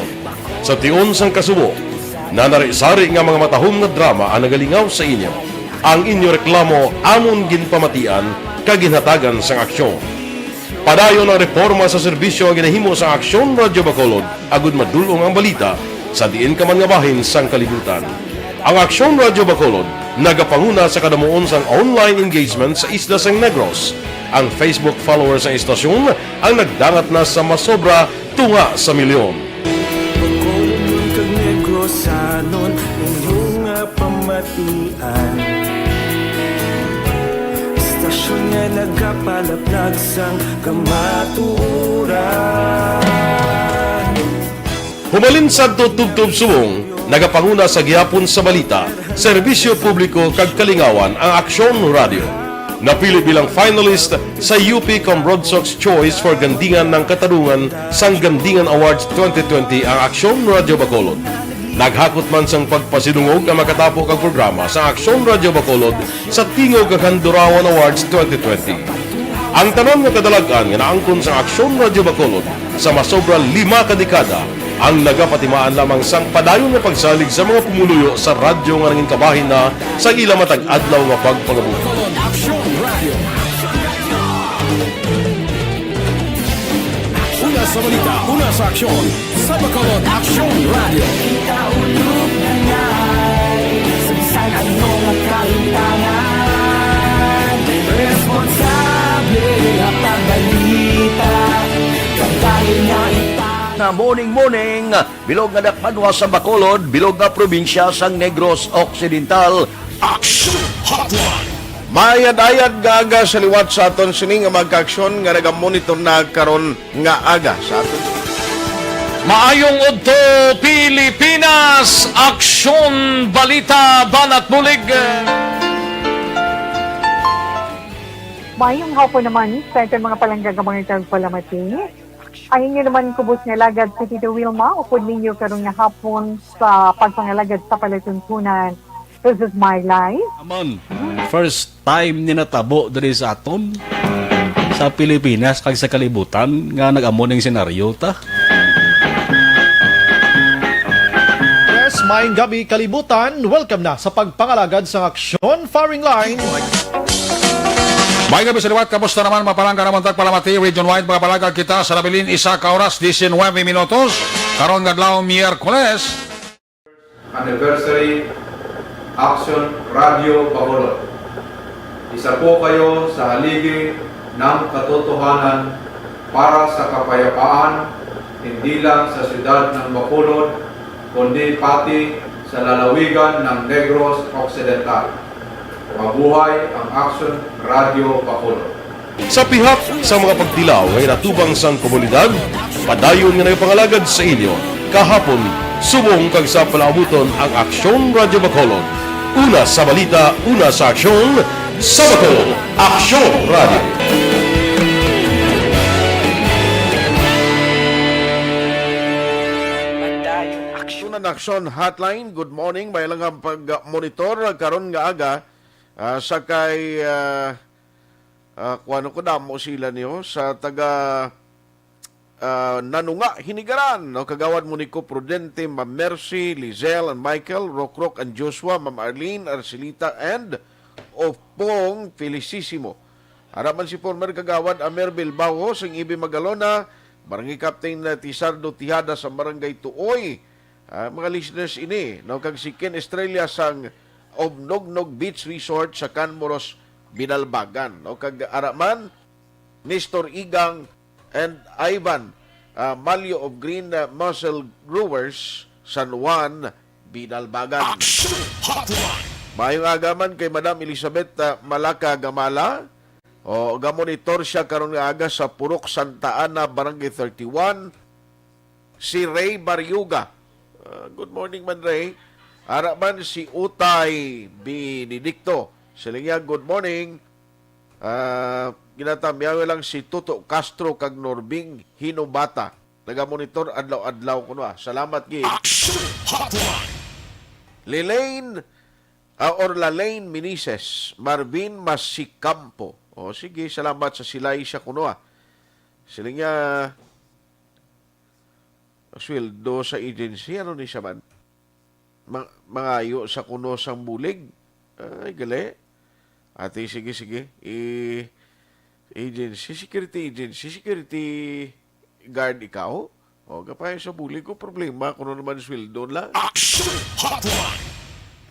Sa tion sang kasubo, nanari-sari nga mga matahom nga drama ang nagalingaw sa inyo. Ang inyo reklamo amon ginpamatian kag ginhatagan sang aksyon. Padayon ang reporma sa serbisyo nga ginahimo sa Aksyon Radyo Bacolod agud madul-ong ang balita sa diin ka man nga bahin sang kalibutan. Ang Aksyon Radyo Bacolod nagapanguna sa kadamuon sang online engagement sa isla sang Negros. Ang Facebook followers sang istasyon ang nagdangat na sa masobra tunga sa milyon. Bacolod kag Negrosanon, inyo nga pamatian. Istasyon nga nagapalaplag sang kamatuoran. Humalin sadto tubtob subong, nagapanguna sa gihapon sa balita, serbisyo publiko kag kalingawan ang Aksyon Radio. Napili bilang finalist sa U P Cambrodsoc's Choice for Gandingan ng Katarungan sang Gandingan Awards twenty twenty ang Aksyon Radio Bacolod. Naghakot man sang pagpasidungog ang makatapo kag programa sa Aksyon Radio Bacolod sa Tingog kag Handurawan Awards twenty twenty. Ang tanan nga kadalag-an nga naangkon sang Aksyon Radio Bacolod sa masobra lima ka dekada ang nagapatimaan lamang sang padayon nga pagsalig sa mga pumuluyo sa radyo nga nangin kabahin na sa ila matag adlaw nga pagpangabuhi. Una sa balita, una sa aksyon, sa Bacolod Aksyon Radio. Kita ulog na ngay, sa bisan ano nga kahintangan, responsable nga pagbalita, kag dali nga ita- Nga morning, morning, bilog nga dakpanwa sa Bacolod, bilog nga probinsya sang Negros Occidental. Action Hotline. Mayad-ayad nga aga sa liwat sa aton sini nga mga kaaksyon nga nagamonitor na karon nga aga sa aton. Maayong udto, Pilipinas! Aksyon, balita, banat bulig. Maayong hapon naman sa aton mga palangga nga mga tagpalamati. Ang inyo naman kubos nga alagad si Tito Wilma, upod ninyo karon nga hapon sa pagpangalagad sa palatuntunan. This is my life. Amon, first time ni natabo diri sa aton, sa Pilipinas kag sa kalibutan nga nag-amo ning senaryo ta. Yes, maayong gabi, kalibutan. Welcome na sa pagpangalagad sang Aksyon Firing Line. May gabi sa liwat, kamusta naman, mapalangga naman tagpalamati, Region Wide, mga palagad kita sa nabilin, isa ka oras, diecinuebe minutos, karon nga adlaw, Miyerkules. Anniversary Action Radio Bacolod. Isa po kayo sa haligi ng katotohanan para sa kapayapaan, hindi lang sa siyudad ng Bacolod, kundi pati sa lalawigan ng Negros Occidental. Mabuhay ang Action Radio Bacolod. Sa pihak sa mga pagtilaw nga ginatubang sang komunidad, padayon nga nagapangalagad sa inyo kahapon, subong kag sa palaabuton ang Aksyon Radio Bacolod. Una sa balita, una sa aksyon, sa Bacolod, Aksyon Radio. Aksyon, Aksyon Hotline, good morning. May lang ang pag-monitor karon nga aga, ah, sa kay, ah, ah, kuwano ko damo sila niyo sa taga, ah, Nanunga, Hinigaran, no? Kagawad Monico Prudente, Ma'am Mercy, Lizelle and Michael, Rokrok and Joshua, Ma'am Arlene, Arcelita, and Opong Felicissimo. Ara man si former Kagawad Amer Bilbao, sang Ibi Magalona, Barangay Captain Tizardo Tijada sa Barangay Tuoy. Ah, mga listeners ini, no, kag si Ken Estrella sang Obnognog Beach Resort sa Canmoros, Binalbagan, no, kag ara man, Nestor Igang and Ivan, ah, Malyo of Green, ah, Mussel Growers, San Juan, Binalbagan. Action Hotline. Maayong aga man kay Madam Elizabeth, ah, Malaka Gamala. O, gamonitor siya karon nga aga sa Purok Santa Ana, Barangay thirty-one. Si Ray Barriuga. Ah, good morning man, Ray. Ara man si Utay Benedicto. Siling niya, good morning. Ah, ginatamyaw lang si Toto Castro kag Norbing Hinobata. Nagamonitor adlaw-adlaw kuno, ah. Salamat gid. Action Hotline. Lelaine Ah, Orlalaine Minises, Marvin Masicampo. O, sige, salamat sa silay sa kuno, ah. Siling niya, sweldo sa agency, ano ni siya man? Ma-, mangayo sa kuno sang bulig. Ay, gali. Ate, sige, sige. I-, agency, security agency, security guard ikaw? O, kapay sa bulig ko, problema, kuno naman sweldo lang. Action Hotline!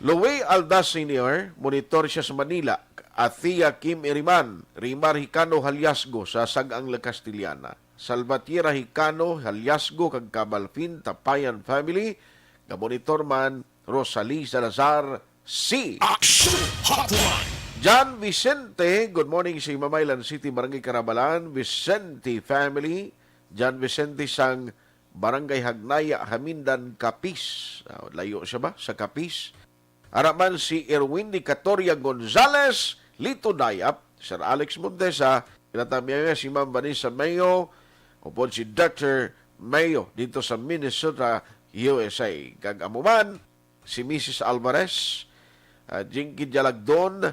Louie Aldas Senior, monitor siya sa Manila. Athea Kim Iriman, Rimar Hicano Haliasgo sa Sag-ang La Castellana. Salvatierra Hicano Haliasgo kag Cabalfin Tapayan family, nga monitor man, Rosalie Salazar C. Action Hotline! John Vicente, good morning sa Mamaylan City, Barangay Karabalan, Vicente family, John Vicente sang Barangay Hagnaya, Hamindan, Capiz. Ah, layo siya ba? Sa Capiz. Ara man si Erwin Dicatoria Gonzalez, Lito Dayap, Sir Alex Montesa, kinatamiya si Ma'am Vanessa Mayo, upod si Doctor Mayo dito sa Minnesota, U S A. Kag amo man, si Missus Alvarez, ah, Jinky Jalagdon,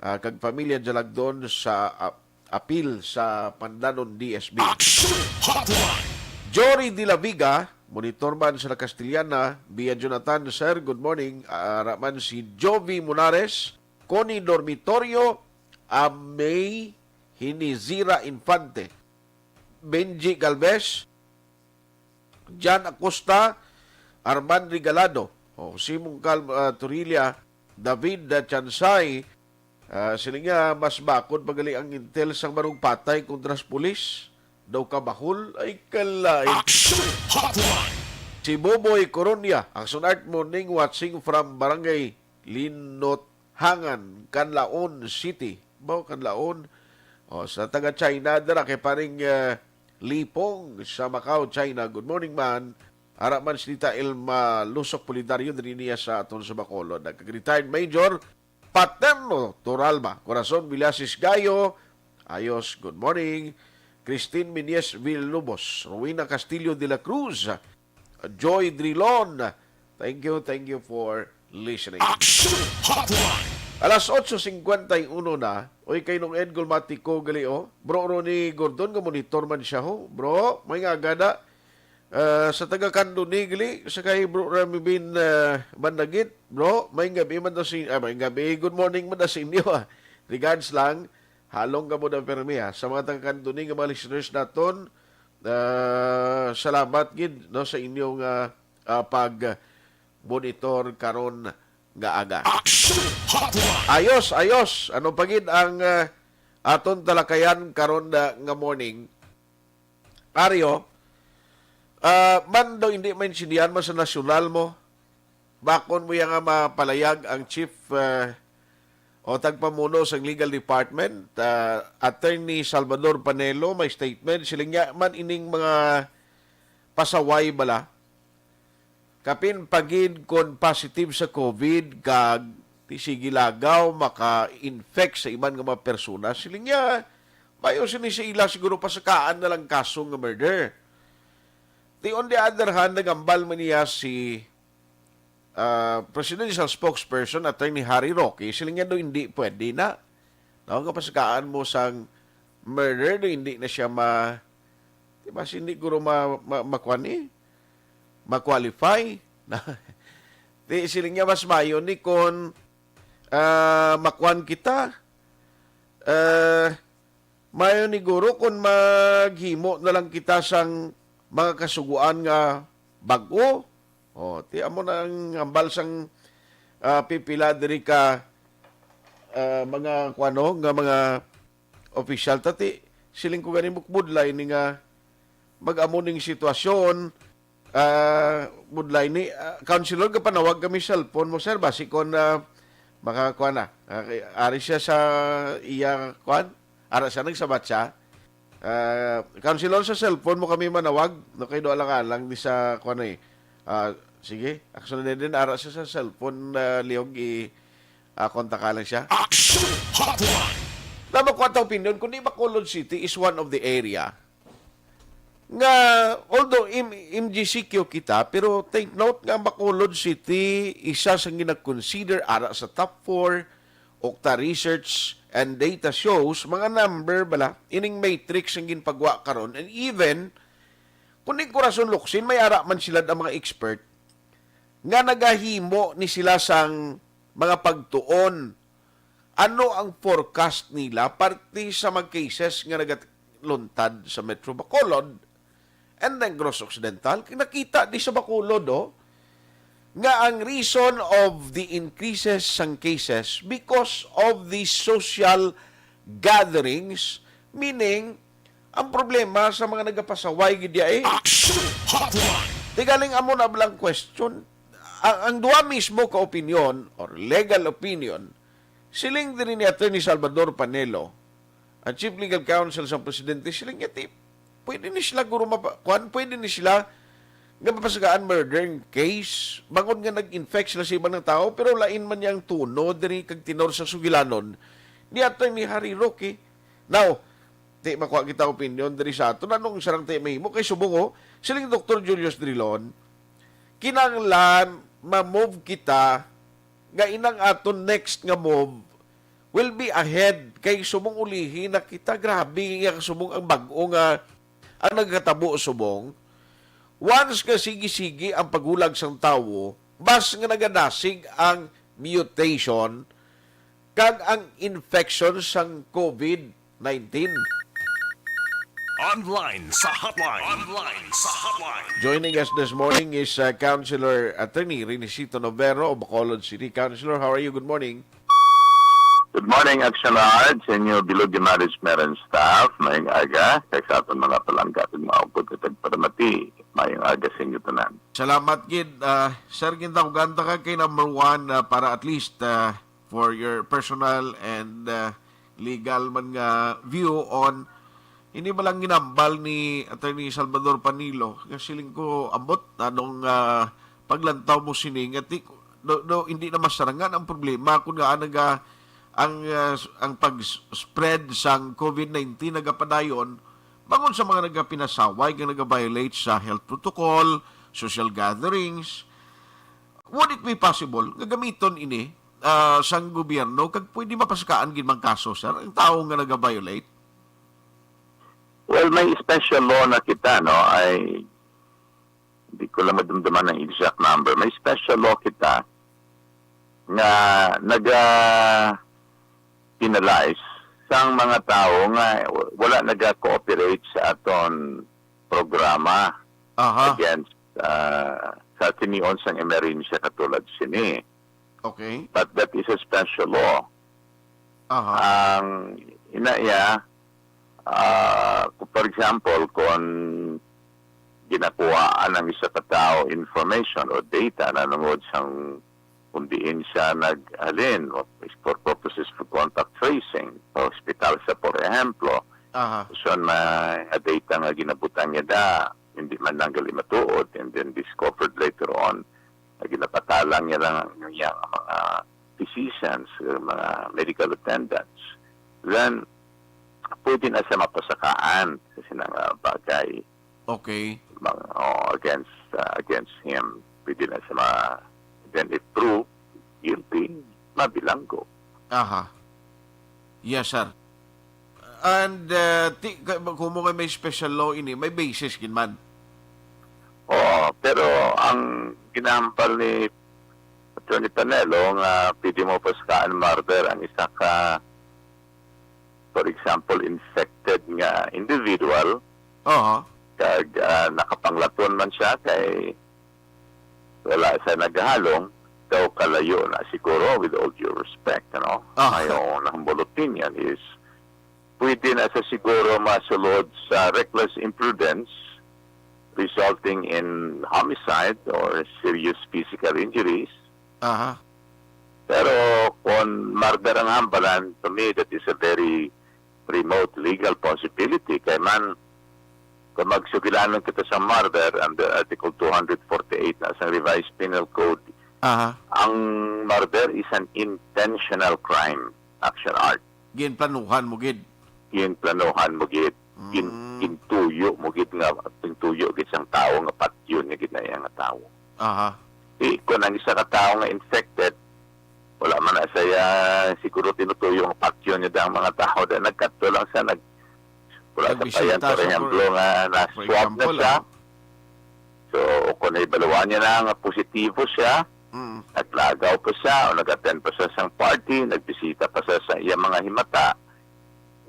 ah, kag pamilya Jalagdon sa, ah, apil sa Pandanon D S B. Action Hotline! Jory de la Vega, monitor man sa La Castellana, via Jonathan, sir, good morning. Ara man si Jovi Munares, Connie Dormitorio, Amay Hinizira Infante, Benji Galvez, Jan Acosta, Arman Regalado, o Simon Cal-, ah, Torilla, David, ah, Chansay, ah, sila nga mas bakod pa gali ang intel sang marong patay kontra sa pulis. Daw kabahol ay kalain. Action Hotline! Si Boboy Coronia, Action Art Morning, watching from Barangay Linot Hangan, Canlaon City. Baw, Canlaon. O, sa taga China, dira kay paring, eh, Lipong sa Macau, China. Good morning, man. Ara man si Tita Elma Lusok Pulidario, diri niya sa aton sa Bacolod. Nag-retired Major Paterno Turalba, Corazon Villasis Gayo. Ayos, good morning. Christine Minies Villalobos, Rowena Castillo de la Cruz, Joy Drilon. Thank you, thank you for listening. Action Hotline! Alas otso cincuenta y uno na. Oy, kay Nong Ed Gulmatico gali, oh. Bro Ronnie Gordon, nga monitor man siya, ho. Bro, may nga agada. Ah, sa taga Candoni gali, sa kay Bro Remy Bin, ah, Bandagit. Bro, may gabi man daw si, ah, may gabi, good morning man daw sa inyo, ah. Regards lang, halong ka mo daw permi, ah. Sa mga taga Candoni nga mga listeners naton, ah, salamat gid, no, sa inyong, ah, ah, pag monitor karon nga aga. Action Hotline! Ayos, ayos. Ano pa gid ang, ah, aton talakayan karon na nga morning? Ario, ah, man daw hindi maintindihan mo sa nasyonal mo, bakon mo ya nga mapalayag ang chief, ah, o tagpamuno sang legal department, ah, Attorney Salvador Panelo, may statement. Siling niya man ining mga pasaway bala, kapin pa gid kon positive sa COVID kag ti sige lagaw maka-infect sa iban nga mga persona. Siling niya, mayo sini sa ila siguro pasakaan na lang kaso nga murder. Ti on the other hand, nagambal man niya si, ah, presidential spokesperson, Attorney Harry Roque. Siling niya daw hindi pwede na. No, nga pasakaan mo sang murder, daw hindi na siya ma-, di ba, hindi guro ma-, ma-, makuan eh, ma-qualify. Di, siling niya, mas mayo ni kon, ah, makuan kita. Ah, mayo ni guro kon maghimo na lang kita sang mga kasugoan nga bag-o. O, ti amo na ang hambal sang, ah, pipila diri ka, ah, mga kuano nga mga opisyal. Tati, siling ko gani mo, budlay ni nga mag-amo ning sitwasyon, ah, budlay ni, ah, Councilor, gapanawag kami cellphone mo, sir, basi kon, ah, makakuha na. Ah, kay-, ari siya sa iya, kuan, ara siya, nagsabat siya. Ah, Councilor, sa cellphone mo kami manawag, no, kay do alang-alang di sa, kuan eh. Ah, sige, actually din, ara siya sa cellphone, ah, liyog i-, ah, kontakan lang siya. Action Hotline! Tama ko ang opinion, kung di Bacolod City is one of the area, nga, although M-, M G C Q kita, pero take note nga ang Bacolod City, isa sa gina-consider ara sa top four, Octa Research and Data shows, mga number bala, ining matrix ang ginpagwa karon. And even, kung di ko rason luksin, may ara man sila ang mga expert nga nagahimo ni sila sang mga pagtuon. Ano ang forecast nila parte sa mga cases nga nagaluntad sa Metro Bacolod and Negros Occidental? Kay nakita di sa Bacolod, oh, nga ang reason of the increases sang cases because of the social gatherings, meaning, ang problema sa mga nagapasaway gid diay. Action Hotline! Di galing amo na lang question. Ang, ang duha mismo ka opinion or legal opinion, siling diri ni Attorney Salvador Panelo, ang Chief Legal Counsel sa Presidente, siling niya, ti, pwede ni sila guro mapa-, kwan, pwede ni sila nga mapasagaan murder case, bangod nga nag-infect sila sa ibang nga tawo, pero lain man niyang tono diri kag tenor sa sugilanon ni Attorney Harry Roque. Now, ti makuha kita opinion diri sa aton, anong sarang ti mahimo kay subong, oh, siling Doktor Julius Drilon, kinahanglan ma-move kita nga inang aton next nga move will be ahead kay subong ulihi na kita. Grabe nga subong ang bag-o nga ang nagkatabo subong. Once nga sige-sige ang paghulag sang tawo, mas nga nagadasig ang mutation kag ang infection sang COVID nineteen. Online sa hotline. Online sa hotline. Joining us this morning is, uh, Councilor Attorney Renisito Novero of Bacolod City. Councilor, how are you? Good morning. Good morning, Action Art, sa inyo, bilog nga management and staff. Maayong aga kay sa aton mga palangga ug mga upod nga tagparamati. Maayong aga sa inyo tanan. Salamat gid, ah, Sir. Gintawagan ta ka kay number one, ah, para at least, ah, for your personal and, ah, legal man nga view on ini ba lang ginambal ni Attorney Salvador Panelo, nga siling ko ambot anong, ah, paglantaw mo sini nga ti-, do, do, hindi na masarangan ang problema kung nga naga, ang, ah, ang pag-spread sang COVID nineteen nagapadayon bangod sa mga nagapinasaway nga nagaviolate sa health protocol, social gatherings. Would it be possible nga gamiton ini, ah, sang gobyerno kag pwede mapasakaan gid man kaso, sir, ang tawo nga nagaviolate? Well, may special law na kita, no? Ay, di ko lang madumduman ang exact number. May special law kita nga naga-penalize sang mga tawo nga wala naga-cooperate sa aton programa Aha. against, ah, sa tinion sang emerhensya katulad sini. Okay. But that is a special law. Aha. Ang ina iya, ah, for example, kung ginakuhaan ang isa ka tawo information o data na nangod sang kung diin siya naghalin o for purposes for contact tracing, sa hospital sa, por ehemplo, Aha. uson may nga data nga ginabutang niya da, hindi man lang gali matuod, and then discovered later on na ginapatalang niya lang ang iyang mga physicians, mga medical attendants, then pwede na siya mapasakaan sa sinang, ah, bagay. Okay. Mga, oh, against, ah, against him. Pwede na siya ma-, then if proved guilty, mabilanggo. Aha. Yes, sir. And, uh, ti-, ka-, kumo nga may special law ini, may basis gid man. Oo, pero ang ginahambal ni Attorney Panelo nga pwede mo pasakaan murder ang isa ka, for example, infected nga individual, Aha. kag, ah, nakapanglaton man siya kay wala sa naghalong, daw kalayo na siguro, with all due respect, ano? Ah. My own humble opinion is, pwede na sa siguro masulod sa reckless imprudence resulting in homicide or serious physical injuries. Aha. Pero kung murder ang hambalan, to me, that is a very remote legal possibility. Kay man, kung magsugilanon kita sa murder under Article two hundred forty-eight na sa Revised Penal Code, Aha. ang murder is an intentional crime, Action Art. Ginplanuhan mo gid. Ginplanuhan mo gid. Gin-, Mm. gintuyo mo gid nga, gintuyo gid sang tawo nga patyon niya gid na iya nga tawo. Aha. Di, kung ang isa ka tawo nga infected, wala man na siya siguro tinutuyo nga patyon niya ang mga tawo. Dahil nagkadto lang siya, nag-, wala sa Nagbisita payan, pero siya, for, hiyamblo nga for na-swab na example, siya. ah. So, kung nahibaluan niya na nga positibo siya, Mm. naglagaw pa siya o nag-attend pa siya sang party, nagbisita pa siya sa iya mga himata,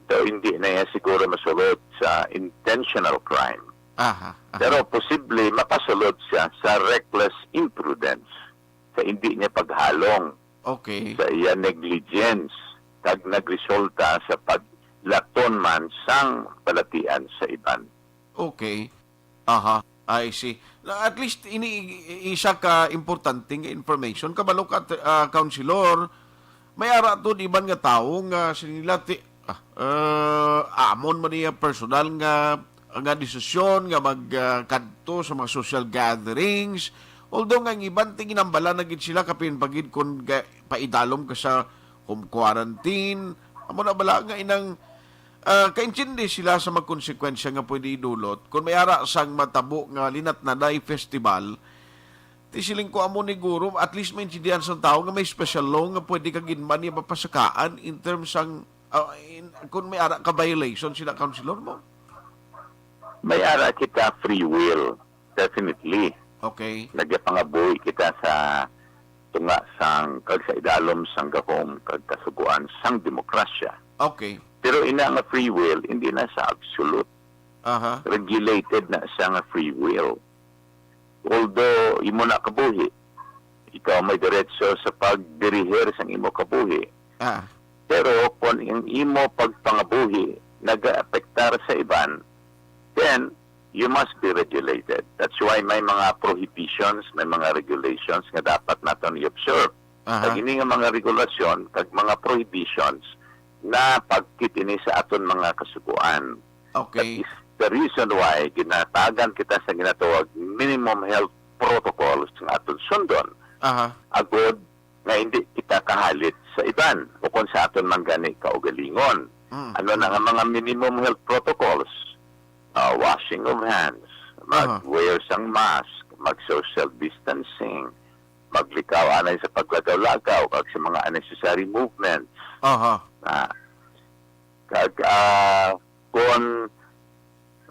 so, hindi na niya siguro masulod sa intentional crime. Aha, aha. Pero posible mapasulod siya sa reckless imprudence, sa hindi niya paghalong, Okay. sa iya negligence, kag nagresulta sa paglaton man sang balatian sa iban. Okay. Aha, I see. Na, at least, ini i-, isa ka importante nga information. Kabalo ka, ah, Councilor, may ara to di iban nga tawo nga sinila ti-, ah, eh, amon man iya personal nga, nga desisyon nga mag, ah, kadto sa mga social gatherings. Although nga ang iban, ti ginambala na gid sila kapin pagid kung ga-, paidalom ka sa home quarantine. Amo na bala nga inang, ah, kaintindi sila sa mga konsekwensya nga pwede idulot kung may ara sang matabo nga linatnaday festival. Ti siling ko amo ni guro, at least maintindihan sang tawo nga may special law nga pwede ka gid man niya mapasakaan in terms sang, ah, in, kung may ara ka violation sila, Councilor mo. May ara kita free will, definitely. Okay. Nagapangabuhi kita sa tunga sang kag sa idalom sang gahom kag kasugoan sang demokrasya. Okay. Pero ina nga free will, hindi na sa absolute. Aha. Regulated na siya nga free will. Although imo na kabuhi, ikaw may diretso sa pagdirihir sang imo kabuhi. Ah. Pero kung ang imo pagpangabuhi nagaapektar sa iban, then you must be regulated. That's why may mga prohibitions, may mga regulations nga dapat naton i-observe. Aha. Kag ini nga mga regulasyon kag mga prohibitions na pagkit ini sa aton mga kasugoan. Okay. That is the reason why ginatagan kita sa ginatawag minimum health protocols nga aton sundon. Aha. Agod nga hindi kita kahalit sa iban o kung sa aton man gani kaugalingon. Mm. Ano na nga mga minimum health protocols? Ah, washing of hands, Aha. mag-wear sang mask, mag-social distancing, maglikaw anay sa paglagaw-lagaw kag sa mga unnecessary movements. Aha. Ah, kag, ah, kung,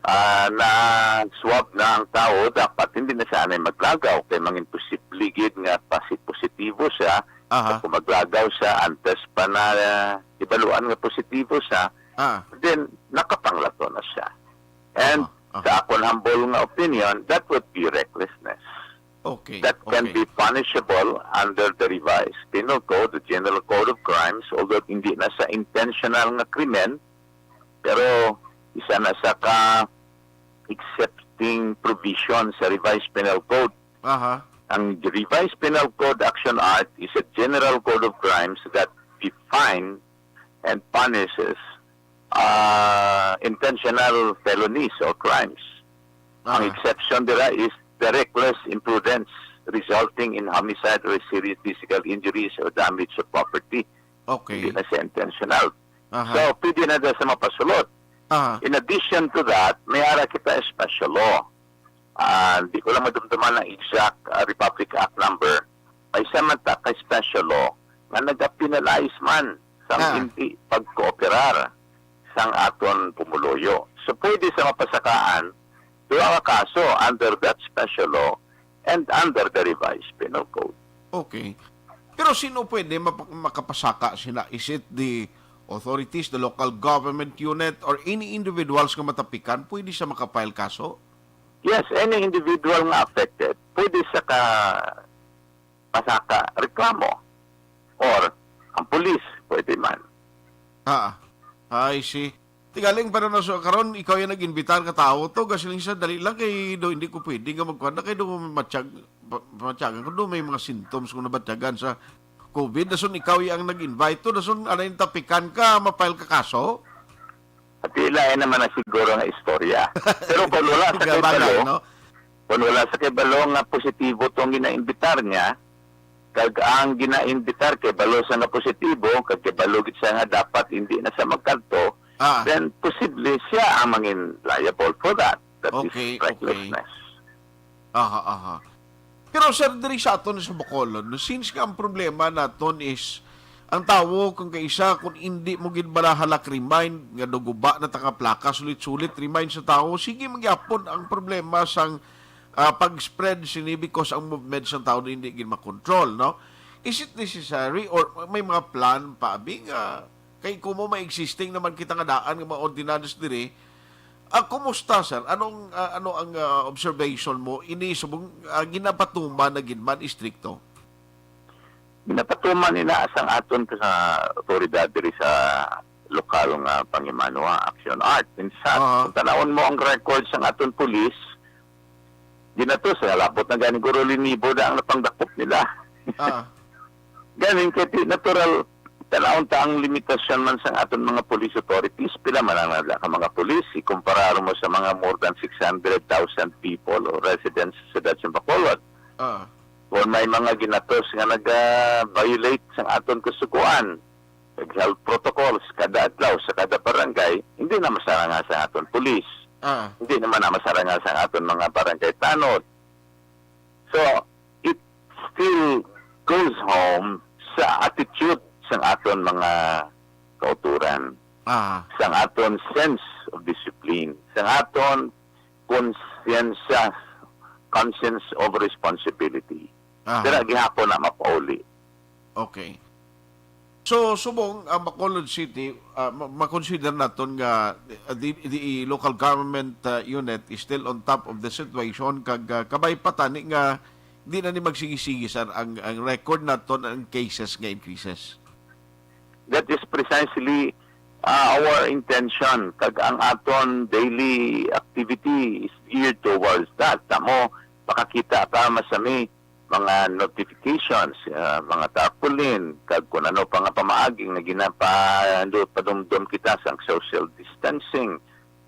ah, na-swab na ang tawo, dapat hindi na siya anay maglagaw kay mangin posible gid nga pasi-, positibo siya. Aha. Kung maglagaw siya antes pa na, ah, ibaluan nga positibo siya, Ah. then nakapanglato na siya. And Aha, aha. sa akon humble nga opinion, that would be recklessness. Okay, That can okay. be punishable under the Revised Penal Code, the General Code of Crimes, although hindi na sa intentional nga krimen, pero isa na sa ka excepting provision sa Revised Penal Code. Aha. Ang Revised Penal Code Action Act is a general code of crimes that define and punishes, uh, intentional felonies or crimes. Ang Aha. exception dira is the reckless imprudence resulting in homicide or serious physical injuries or damage of property. Okay. Hindi na siya intentional. Aha. So, pwede na dyan sa mapasulot. Aha. In addition to that, may ara kita special law. Ah, di ko lang madumduman ang exact, ah, Republic Act number. May isa man ta ka special law nga nag-penalize man sang Ah. hindi pagkooperar sang aton pumuluyo. So, pwede sa mapasakaan, duha ka kaso under that special law and under the Revised Penal Code. Okay. Pero sino pwede mapa-, makapasaka sina? Is it the authorities, the local government unit, or any individuals nga matapikan? Pwede siya makapile kaso? Yes, any individual nga affected, pwede siya ka pasaka reklamo. Or ang pulis, pwede man. Ah, I see. Tigaling, pero na so, karon ikaw yung nag-invitar ka tao to, gasiling sa dali lang kay do hindi ko pwede nga magkuan na kay do matyag, pa-, matyagan ko do may mga symptoms kung nabatyagan sa COVID. Dason ikaw yung nag-invite to, dason ano yung tapikan ka, ma-file ka kaso? At ilain naman na siguro nga istorya. Pero kung wala sa Gabagay, kabalo, no? Kung wala sa kabalo nga positibo tong ginaimbitar niya, kag ang ginaimbitar kay balo sa nga positibo, kag kay balo gid siya nga dapat hindi na sa magkadto, Ah. Then posible siya ang mangin liable for that. That is, okay, okay, recklessness. Aha, aha. Pero, sir, diri sa aton sa Bacolod, no, since nga ang problema naton is ang tawo, kung kaisa, kung hindi mo gid bala halak remind, nga duguba na ta ka plaka, sulit-sulit remind sa tawo, sige, magyapon ang problema sang, ah, pag-spread sini because ang movement sang tawo hindi gid makontrol, no? Is it necessary or may mga plan pa, abi, nga kay kumo may existing naman kita nga daan nga mga ordinances diri. Ah, kumusta, sir? Anong, ah, ano ang, ah, observation mo? Ini subong, ah, ginapatuman na gid man istrikto? Ginapatuman nila sang aton ka sa otoridad diri sa lokal nga pangimanuha, Action Art. In fact, aha, kung tanawon mo ang record sang aton pulis, di na to, sa labot na gani guro linibo na ang napanggakop nila. Ah. Galing kay ti-, natural, tanawon ta ang limitasyon man sang aton mga police authorities. Pila man ang nada ka mga police, ikumpara mo sa mga more than six hundred thousand people o residents sa siyudad sa Bacolod. Ah. Kung may mga ginatos nga naga-violate sang aton kasugoan, nag-health protocols kada adlaw sa kada barangay, hindi na masarangan sa aton police. Ah. Hindi naman na masarangan sa aton mga barangay tanod. So, it still goes home sa attitude sang aton mga kauturan, ah, sang aton sense of discipline, sang aton konsyensya, conscience of responsibility. Ah. Dira gihapon na mapauli. Okay. So, subong ang Bacolod City, ah, ma-, ma-consider naton nga, ah, the, the local government, ah, unit is still on top of the situation, kag, ah, kabay pa tani nga di na ni magsigi-sigi, sir, ang, ang record naton, ang cases nga increases. That is precisely, ah, our intention, kag ang aton daily activity is geared towards that. Tamo, makakita ka masami mga notifications, ah, mga tarpaulin, kag kung ano pa nga pamaagi nga ginapahandom, padumdom kita sang social distancing.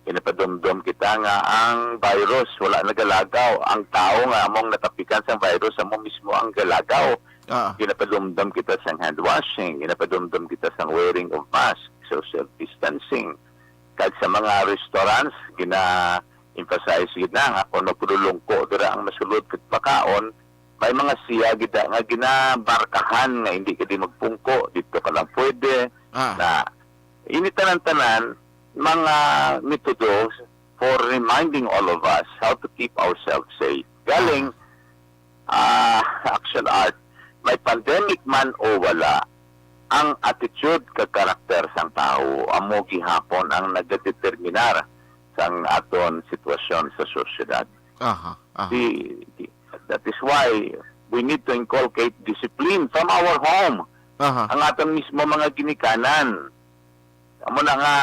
Ginapadumdom kita nga ang virus wala nagalagaw. Ang tawo nga among natapikan sang virus, amo mismo ang galagaw. Ah. Ginapadumdom kita sang hand washing, ginapadumdom kita sang wearing of mask, social distancing. Kag sa mga restaurants, gina-emphasize gid na nga kung magpululungko dira ang masulod kag makaon, may mga siya gid nga ginabarkahan nga hindi ka di magpungko, dito ka lang pwede. Ah. Na ini tanan-tanan, mga metodo for reminding all of us how to keep ourselves safe. Galing, ah, Action Art, may pandemic man o wala, ang attitude kag karakter sang tawo amo gihapon ang nagadeterminar sang aton sitwasyon sa sosyedad. Aha, aha. Di, di, that is why we need to inculcate discipline from our home. Aha. Ang aton mismo mga ginikanan. Amo na nga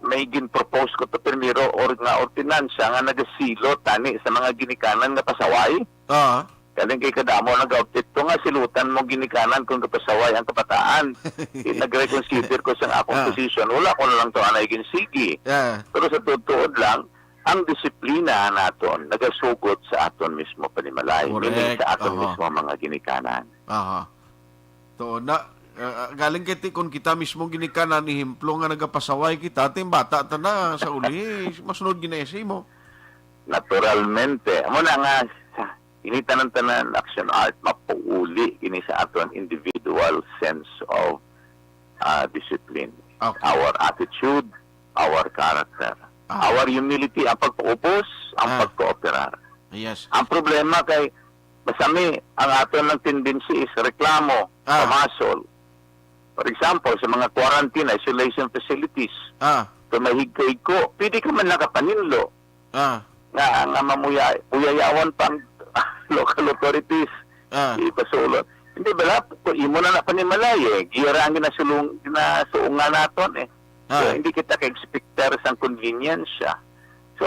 may gin-propose ko to primero or nga ordinansa nga nagasilo tani sa mga ginikanan nga pasaway. Ah. Galing kay kadamo nag-outfit to nga silutan mo ginikanan kung kapasaway ang kabataan. Di nag-reconsider ko sa akong, ah, position. Wala ko na lang to anay ginsigi. Yeah. Pero sa tuod-tuod lang, ang disiplina naton nagasugod sa aton mismo panimalay, meaning, correct, sa aton, aha, mismo mga ginikanan. Aha. To na, ah, galing kay ti, kung kita mismo ginikanan, ehemplo nga nagapasaway kita, ting bata ta na sa uli, masunod gina sa imo. Naturalmente, amo na nga, sa, ini tanan-tanan, Action Art, mapauli ini sa aton individual sense of, ah, discipline. Okay. Our attitude, our character, ah, our humility, ang pagpaubos, ang, ah, pagkooperar. Yes. Ang problema kay, masami, ang aton lang tendency is reklamo, ah, pamasol. For example, sa mga quarantine, isolation facilities, ah, kung may higko-higko, pwede ka man nakapaninlo. Ah. Nga, nga mamuya-, buyayawan pa ang local authorities. Ah. Ipasulon. Hindi bala, kung imo na na panimalay, eh. Giyara ang ginasulong, ginasuungan naton, eh. So, ah, hindi kita ka-expecter sang convenience siya. So,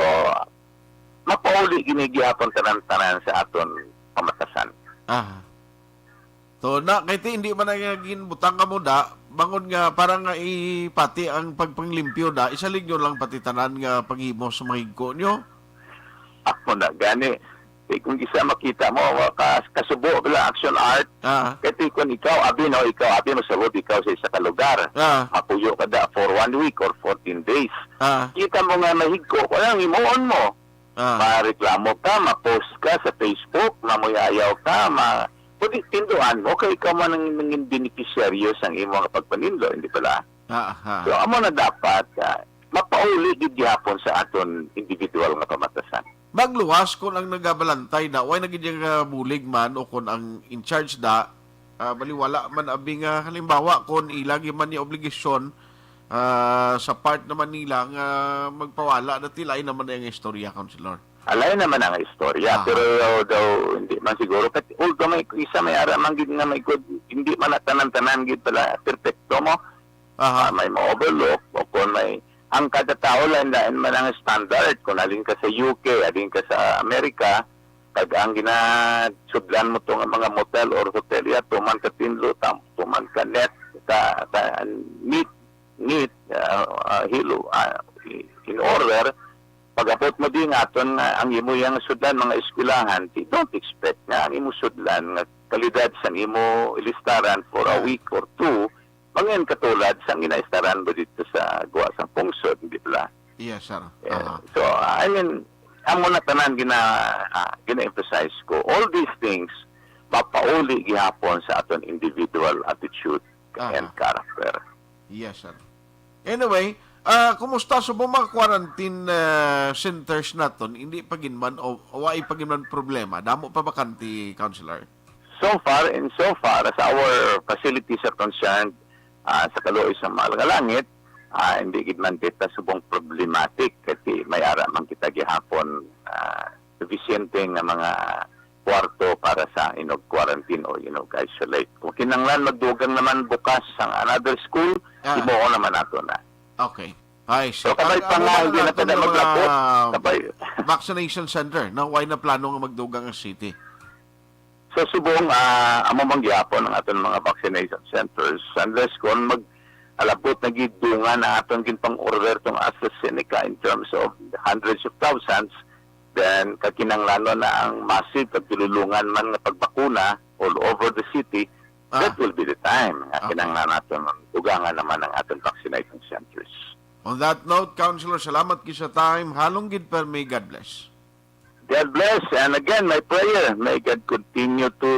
mapauli gini gihapon tanan-tanan sa aton pamatasan. Ah. So, na, kay ti, hindi man na nga ginbutang kamo da, bangod nga para nga ipati ang pagpanglimpyo da, isalig nyo lang pati tanan nga paghimo sa mga higko nyo. Ako na gani, Kay kung isa makita mo, ka-, kasubo bala action art. Ah. Kay kung ikaw, abi, no, ikaw, abi, masabot ikaw sa isa ka lugar. Ah. Mapuyo ka da for one week or fourteen days. Ah. Kita mo nga mahigko, kung anong himuon mo. Ah. Mareklamo ka, ma-post ka sa Facebook, mamuyayaw ka, ma-, pwede tinduan mo, kay ikaw man ang nangin benepisyaryo sang imo nga pagpaninlo, hindi bala? Ah, ah. So, amo na dapat, ah, mapauli gid gihapon sa aton individual nga pamatasan. Magluwas kon ang nagabalantay da, way na gid yung, ah, bulig man o kon ang in charge da, ah, baliwala man abi nga, halimbawa, kon ila gid man ni obligasyon, ah, sa part naman nila nga magpawala, dati lain naman ang istorya, Councilor. Alay naman ang istorya, Aha. pero daw, daw hindi man siguro. Kat-, although may isa may ara man gid nga may good, hindi man na tanan-tanan gid pala perfecto mo. Aha. Ah, may ma-overlook o kung may, ang kada tao lain-lain man ang standard. Kung alin ka sa U K, alin ka sa Amerika, kag ang ginasudlan mo to nga mga motel or hotel, ya, tuman ka tinlo, tam-, tuman ka net, ka, ka, neat, neat, ah, ah, hilo, ah, in order. Pag-abot mo din aton nga ang imo yang sudlan, mga eskwelahan, di, don't expect nga ang imo sudlan nga kalidad sang imo ilistaran for a Ah. week or two, mangin katulad sang ginaistaran mo dito sa guwa sang pungsod, di ba? Yes, sir. Yeah. Aha. So, I mean, amo na tanan gina-, ah, gina-emphasize ko. All these things, mapauli gihapon sa aton individual attitude Aha. and character. Yes, sir. Anyway, ah, kumusta sa mga quarantine, ah, centers naton? Hindi pa gid man o, o ay pa gid man problema? Damo pa bakante, Councilor? So far, in so far as our facilities are concerned, ah, sa kaluoy sa mga langit, ah, hindi gid man kita subong problematic kasi may ara man kita gihapon, ah, sufficiente nga mga kwarto para sa inog quarantine o inog isolate. Kung kinahanglan magdugang naman bukas ang another school, Ah. himuon naman nato na. Okay. Ay, so, So, kabay ang, pa ang nga, mga hindi na naton pwede nga mga maglabot. Kabay. Vaccination center, no? Why na plano nga magdugang ang city? So, subong, ah, amo man gihapon ang aton mga vaccination centers. Unless kung mag-, alabot na gid dungan ang aton ginpang-order tong AstraZeneca in terms of hundreds of thousands, then kakinahanglanon na ang massive kag dululungan man nga pagbakuna all over the city, Ah. that will be the time nga Okay. kinahanglan naton dugangan naman ang aton vaccination centers. On that note, Councilor, salamat gid sa time. Halong gid, pero may God bless. God bless. And again, my prayer, may God continue to,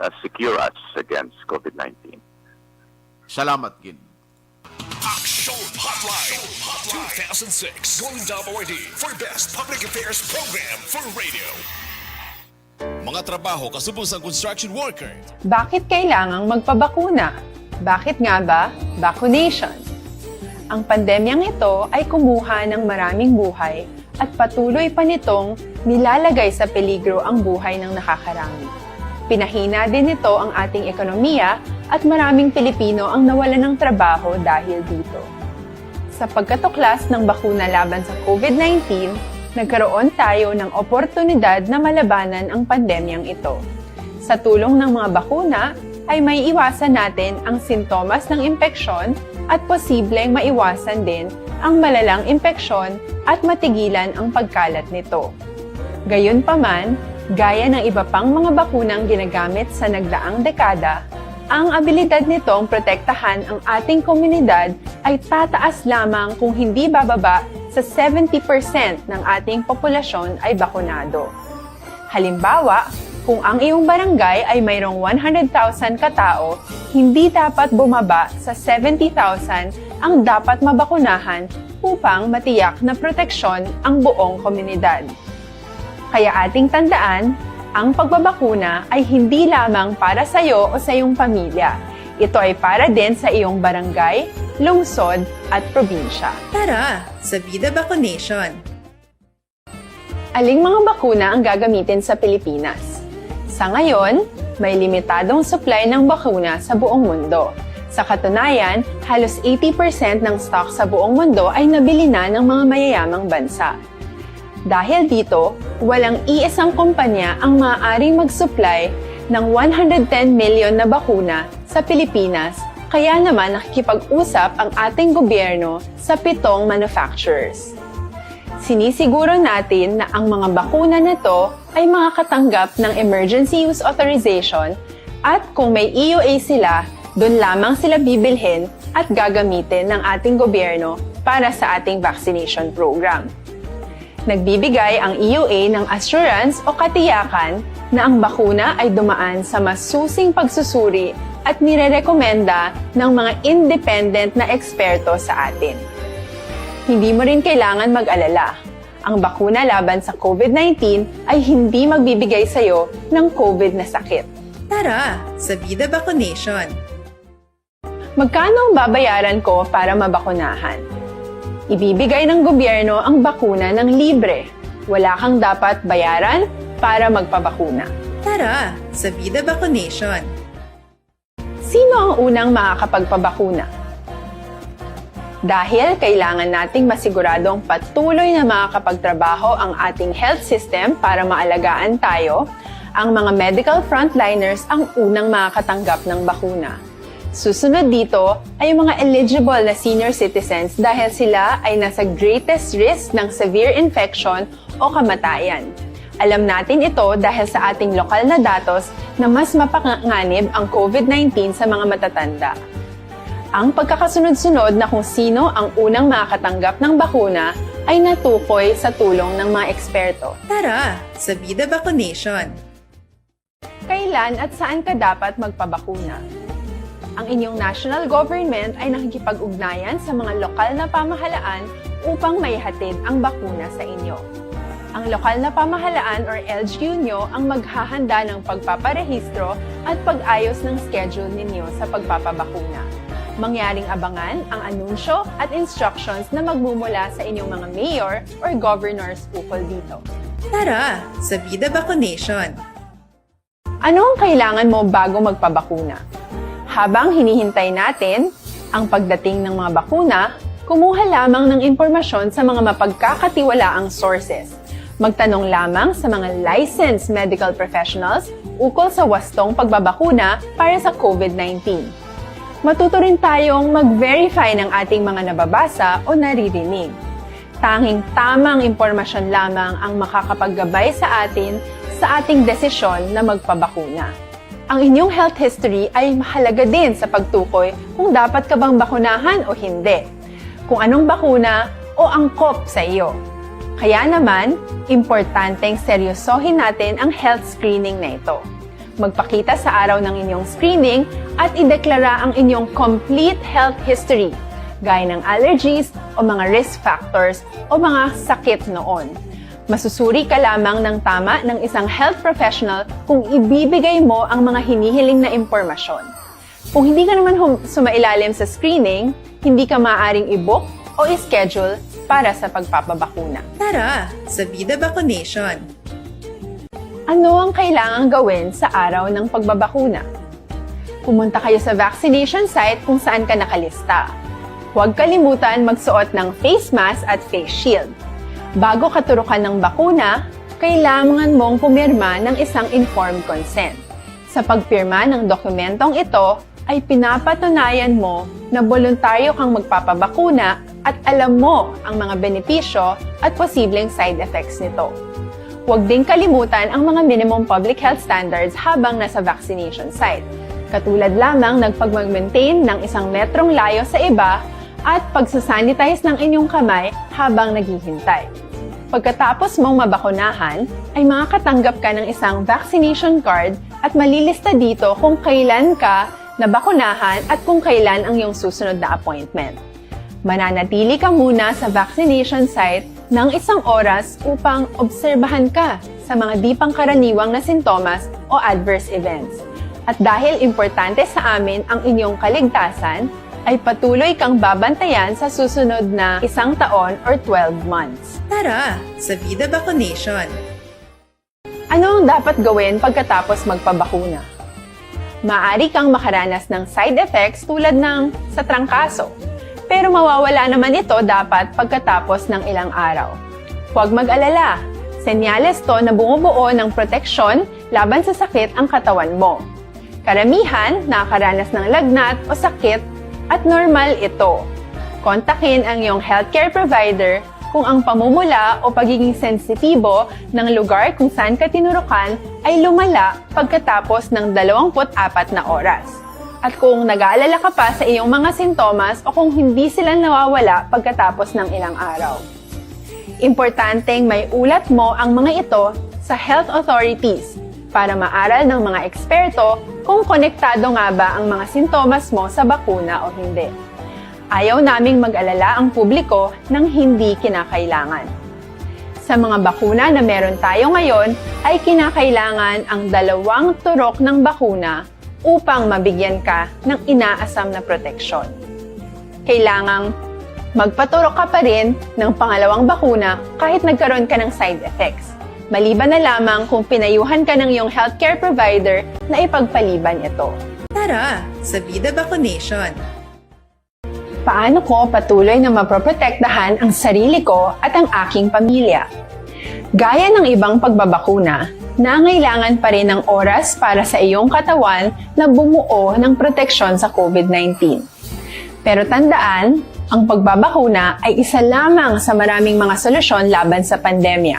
uh, secure us against COVID nineteen. Salamat gid. Action Hotline two thousand six, Golden Dove Awardee for Best Public Affairs Program for Radio. Mga trabaho kasubong sang construction worker. Bakit kailangang magpabakuna? Bakit nga ba vaccination? Ang pandemyang ito ay kumuha ng maraming buhay at patuloy pa nitong nilalagay sa peligro ang buhay ng nakakarami. Pinahina din nito ang ating ekonomiya at maraming Pilipino ang nawalan ng trabaho dahil dito. Sa pagkatuklas ng bakuna laban sa COVID nineteen, nagkaroon tayo ng oportunidad na malabanan ang pandemyang ito. Sa tulong ng mga bakuna, ay maiiwasan natin ang sintomas ng impeksyon at posibleng maiwasan din ang malalang impeksyon at matigilan ang pagkalat nito. Gayunpaman, gaya ng iba pang mga bakunang ginagamit sa nagdaang dekada, ang abilidad nitong protektahan ang ating komunidad ay tataas lamang kung hindi bababa sa seventy percent ng ating populasyon ay bakunado. Halimbawa, kung ang iyong barangay ay mayroong one hundred thousand ka tao, hindi dapat bumaba sa seventy thousand ang dapat mabakunahan upang matiyak na proteksyon ang buong komunidad. Kaya ating tandaan, ang pagbabakuna ay hindi lamang para sa iyo o sa iyong pamilya. Ito ay para din sa iyong barangay, lungsod, at probinsya. Tara, sa Vida Vaccination! Aling mga bakuna ang gagamitin sa Pilipinas? Sa ngayon, may limitadong supply ng bakuna sa buong mundo. Sa katunayan, halos eighty percent ng stock sa buong mundo ay nabili na ng mga mayayamang bansa. Dahil dito, walang iisang kumpanya ang maaaring mag-supply ng one hundred ten million na bakuna sa Pilipinas, kaya naman nakikipag-usap ang ating gobyerno sa pitong manufacturers. Sinisiguro natin na ang mga bakuna na to ay makakatanggap ng emergency use authorization at kung may E U A sila, doon lamang sila bibilhin at gagamitin ng ating gobyerno para sa ating vaccination program. Nagbibigay ang E U A ng assurance o katiyakan na ang bakuna ay dumaan sa masusing pagsusuri at nirerekomenda ng mga independent na eksperto sa atin. Hindi mo rin kailangan mag-alala. Ang bakuna laban sa COVID nineteen ay hindi magbibigay sa iyo ng COVID na sakit. Tara sa Vida Vaccination! Magkano ang babayaran ko para mabakunahan? Ibibigay ng gobyerno ang bakuna ng libre. Wala kang dapat bayaran para magpabakuna. Tara sa Vida Vaccination! Sino ang unang makakapagpabakuna? Dahil kailangan nating masiguradong patuloy na makakapagtrabaho ang ating health system para maalagaan tayo, ang mga medical frontliners ang unang makakatanggap ng bakuna. Susunod dito ay ang mga eligible na senior citizens dahil sila ay nasa greatest risk ng severe infection o kamatayan. Alam natin ito dahil sa ating lokal na datos na mas mapanganib ang COVID nineteen sa mga matatanda. Ang pagkakasunod-sunod na kung sino ang unang makakatanggap ng bakuna ay natukoy sa tulong ng mga eksperto. Tara sa Vida Vaccination! Kailan at saan ka dapat magpabakuna? Ang inyong national government ay nakikipag-ugnayan sa mga lokal na pamahalaan upang maihatid ang bakuna sa inyo. Ang lokal na pamahalaan or L G U nyo ang maghahanda ng pagpaparehistro at pag-ayos ng schedule ninyo sa pagpapabakuna. Mangyaring abangan ang anunsyo at instructions na magmumula sa inyong mga mayor or governors ukol dito. Tara sa Vida Vaccination! Ano ang kailangan mo bago magpabakuna? Habang hinihintay natin ang pagdating ng mga bakuna, kumuha lamang ng impormasyon sa mga mapagkakatiwalaang sources. Magtanong lamang sa mga licensed medical professionals ukol sa wastong pagbabakuna para sa COVID nineteen. Matuto rin tayong mag-verify ng ating mga nababasa o naririnig. Tanging tamang impormasyon lamang ang makakapaggabay sa atin sa ating desisyon na magpabakuna. Ang inyong health history ay mahalaga din sa pagtukoy kung dapat ka bang bakunahan o hindi, kung anong bakuna o angkop sa iyo. Kaya naman, importanteng seryosohin natin ang health screening na ito. Magpakita sa araw ng inyong screening at ideklara ang inyong complete health history, gaya ng allergies o mga risk factors o mga sakit noon. Masusuri ka lamang ng tama ng isang health professional kung ibibigay mo ang mga hinihiling na impormasyon. Kung hindi ka naman hum- sumailalim sa screening, hindi ka maaaring i-book o i-schedule para sa pagpapabakuna. Tara sa Vida Vaccination! Ano ang kailangang gawin sa araw ng pagbabakuna? Pumunta kayo sa vaccination site kung saan ka nakalista. Huwag kalimutan magsuot ng face mask at face shield. Bago katurukan ng bakuna, kailangan mong pumirma ng isang informed consent. Sa pagpirma ng dokumentong ito, ay pinapatunayan mo na boluntaryo kang magpapabakuna at alam mo ang mga benepisyo at posibleng side effects nito. Huwag ding kalimutan ang mga minimum public health standards habang nasa vaccination site, katulad lamang ng pagmag-maintain ng isang metrong layo sa iba at pagsasanitize ng inyong kamay habang naghihintay. Pagkatapos mong mabakunahan, ay makakatanggap ka ng isang vaccination card at malilista dito kung kailan ka nabakunahan at kung kailan ang iyong susunod na appointment. Mananatili ka muna sa vaccination site ng isang oras upang obserbahan ka sa mga di pangkaraniwang na sintomas o adverse events. At dahil importante sa amin ang inyong kaligtasan, ay patuloy kang babantayan sa susunod na isang taon or twelve months. Tara sa Vida Vaccination! Ano ang dapat gawin pagkatapos magpabakuna? Maaari kang makaranas ng side effects tulad ng sa trangkaso, pero mawawala naman ito dapat pagkatapos ng ilang araw. Huwag mag-alala, senyales to na bumubuo ng proteksyon laban sa sakit ang katawan mo. Karamihan nakakaranas ng lagnat o sakit at normal ito. Kontakin ang iyong healthcare provider Kung ang pamumula o pagiging sensitibo ng lugar kung saan ka tinurukan ay lumala pagkatapos ng dalawampu't apat na oras. At kung nag-aalala ka pa sa iyong mga sintomas o kung hindi sila nawawala pagkatapos ng ilang araw. Importanteng may ulat mo ang mga ito sa health authorities para maaral ng mga eksperto kung konektado nga ba ang mga sintomas mo sa bakuna o hindi. Ayaw naming mag-alala ang publiko nang hindi kinakailangan. Sa mga bakuna na meron tayo ngayon, ay kinakailangan ang dalawang turok ng bakuna upang mabigyan ka ng inaasam na proteksyon. Kailangang magpaturok ka pa rin ng pangalawang bakuna kahit nagkaroon ka ng side effects, maliban na lamang kung pinayuhan ka ng iyong healthcare provider na ipagpaliban ito. Tara, sa Vida Vaccination! Paano ko patuloy na maproprotektahan ang sarili ko at ang aking pamilya? Gaya ng ibang pagbabakuna, nangailangan pa rin ng oras para sa iyong katawan na bumuo ng proteksyon sa COVID nineteen. Pero tandaan, ang pagbabakuna ay isa lamang sa maraming mga solusyon laban sa pandemya.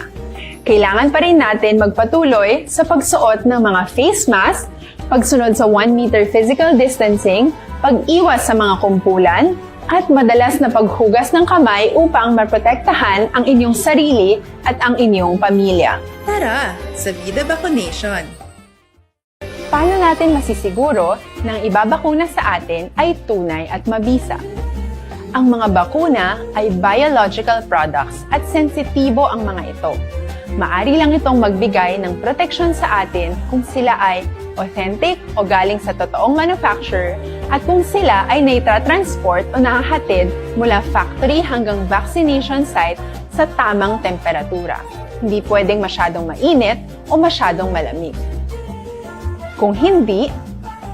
Kailangan pa rin natin magpatuloy sa pagsuot ng mga face mask, pagsunod sa one meter physical distancing, pag-iwas sa mga kumpulan, at madalas na paghugas ng kamay upang maprotektahan ang inyong sarili at ang inyong pamilya. Tara, sa Vida Vaccination! Paano natin masisiguro na ang ibabakuna sa atin ay tunay at mabisa? Ang mga bakuna ay biological products at sensitibo ang mga ito. Maari lang itong magbigay ng proteksyon sa atin kung sila ay authentic o galing sa totoong manufacturer at kung sila ay naitatransport o nahahatid mula factory hanggang vaccination site sa tamang temperatura. Hindi pwedeng masyadong mainit o masyadong malamig. Kung hindi,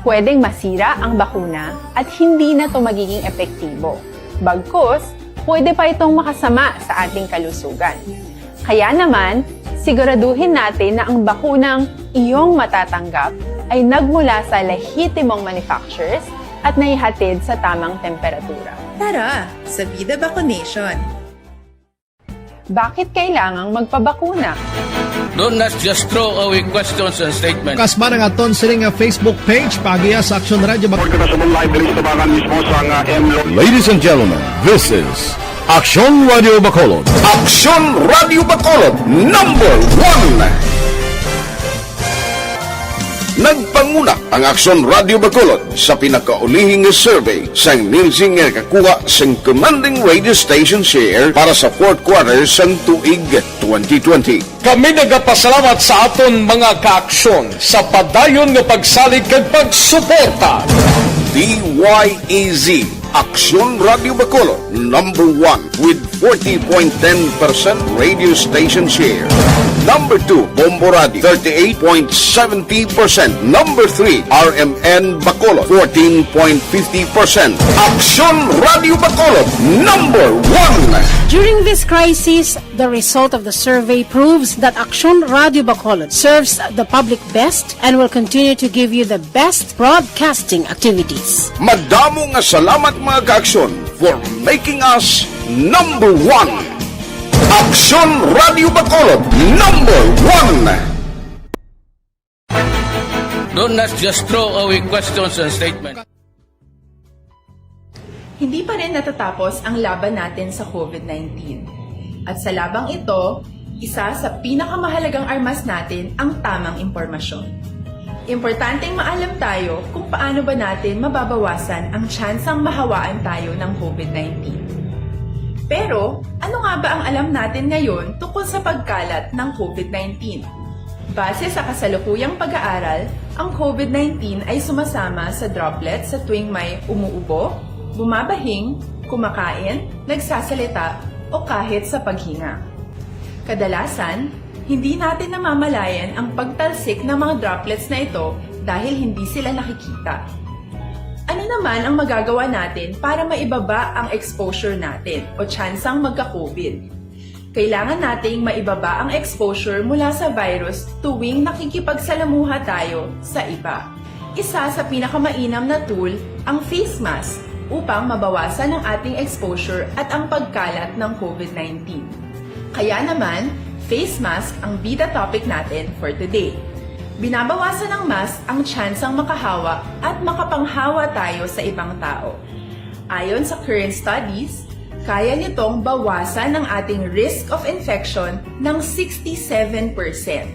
pwedeng masira ang bakuna at hindi na ito magiging epektibo. Bagkus, pwede pa itong makasama sa ating kalusugan. Kaya naman, siguraduhin natin na ang bakunang iyong matatanggap ay nagmula sa lehitimong manufacturers at naihatid sa tamang temperatura. Tara, sa Vida Vaccination! Bakit kailangang magpabakuna? Don't not just throw away questions and statements. Kasma nga aton sini nga Facebook page, paagiha sa Aksyon Radio Bac- Report ka na sa mga live diri sa tabangan mismo sa nga M Lo- Ladies and gentlemen, this is Aksyon Radio Bacolod. Aksyon Radio Bacolod, number one. Nagpanguna ang Aksyon Radio Bacolod sa pinakaulihi nga survey sang Nielsen nga nakakuha sing commanding radio station share para sa fourth quarter sang tuig twenty twenty. Kami nagapasalamat sa aton mga kaaksyon sa padayon nga pagsalig kag pagsuporta. D Y E Z, Aksyon Radio Bacolod, number one with forty point ten percent radio station share. Number two, Bombo Radio, thirty-eight point seventy percent. Number three, R M N Bacolod, fourteen point fifty percent. Aksyon Radio Bacolod, number one. During this crisis, the result of the survey proves that Aksyon Radio Bacolod serves the public best and will continue to give you the best broadcasting activities. Madamo nga salamat, mga kaaksyon, for making us number one. Aksyon Radio Bacolod, number one. Don't not just throw away questions and statements. Hindi pa rin natatapos ang laban natin sa COVID nineteen. At sa labang ito, isa sa pinakamahalagang armas natin ang tamang impormasyon. Importanteng maalam tayo kung paano ba natin mababawasan ang tsansang mahawaan tayo ng COVID nineteen. Pero, ano nga ba ang alam natin ngayon tungkol sa pagkalat ng COVID nineteen? Base sa kasalukuyang pag-aaral, ang COVID nineteen ay sumasama sa droplets sa tuwing may umuubo, bumabahing, kumakain, nagsasalita, o kahit sa paghinga. Kadalasan, hindi natin namamalayan ang pagtalsik ng mga droplets na ito dahil hindi sila nakikita. Ano naman ang magagawa natin para maibaba ang exposure natin o tsansang magka-COVID? Kailangan nating maibaba ang exposure mula sa virus tuwing nakikipagsalamuha tayo sa iba. Isa sa pinakamainam na tool ang face mask. upang mabawasan ang ating exposure at ang pagkalat ng COVID nineteen. Kaya naman, face mask ang bida topic natin for today. Binabawasan ng mask ang tsansang makahawa at makapanghawa tayo sa ibang tao. Ayon sa current studies, kaya nitong bawasan ang ating risk of infection ng sixty-seven percent.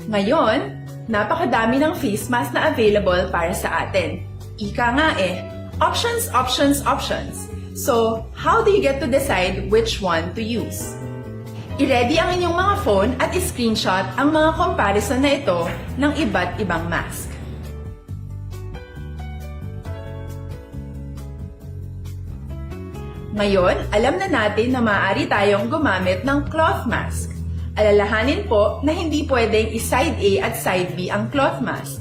Ngayon, napakadami ng face mask na available para sa atin. Ika nga eh, options, options, options. So, how do you get to decide which one to use? I-ready ang inyong mga phone at i-screenshot ang mga comparison na ito ng iba't ibang mask. Ngayon, alam na natin na maaari tayong gumamit ng cloth mask. Alalahanin po na hindi pwedeng i-side A at side B ang cloth mask.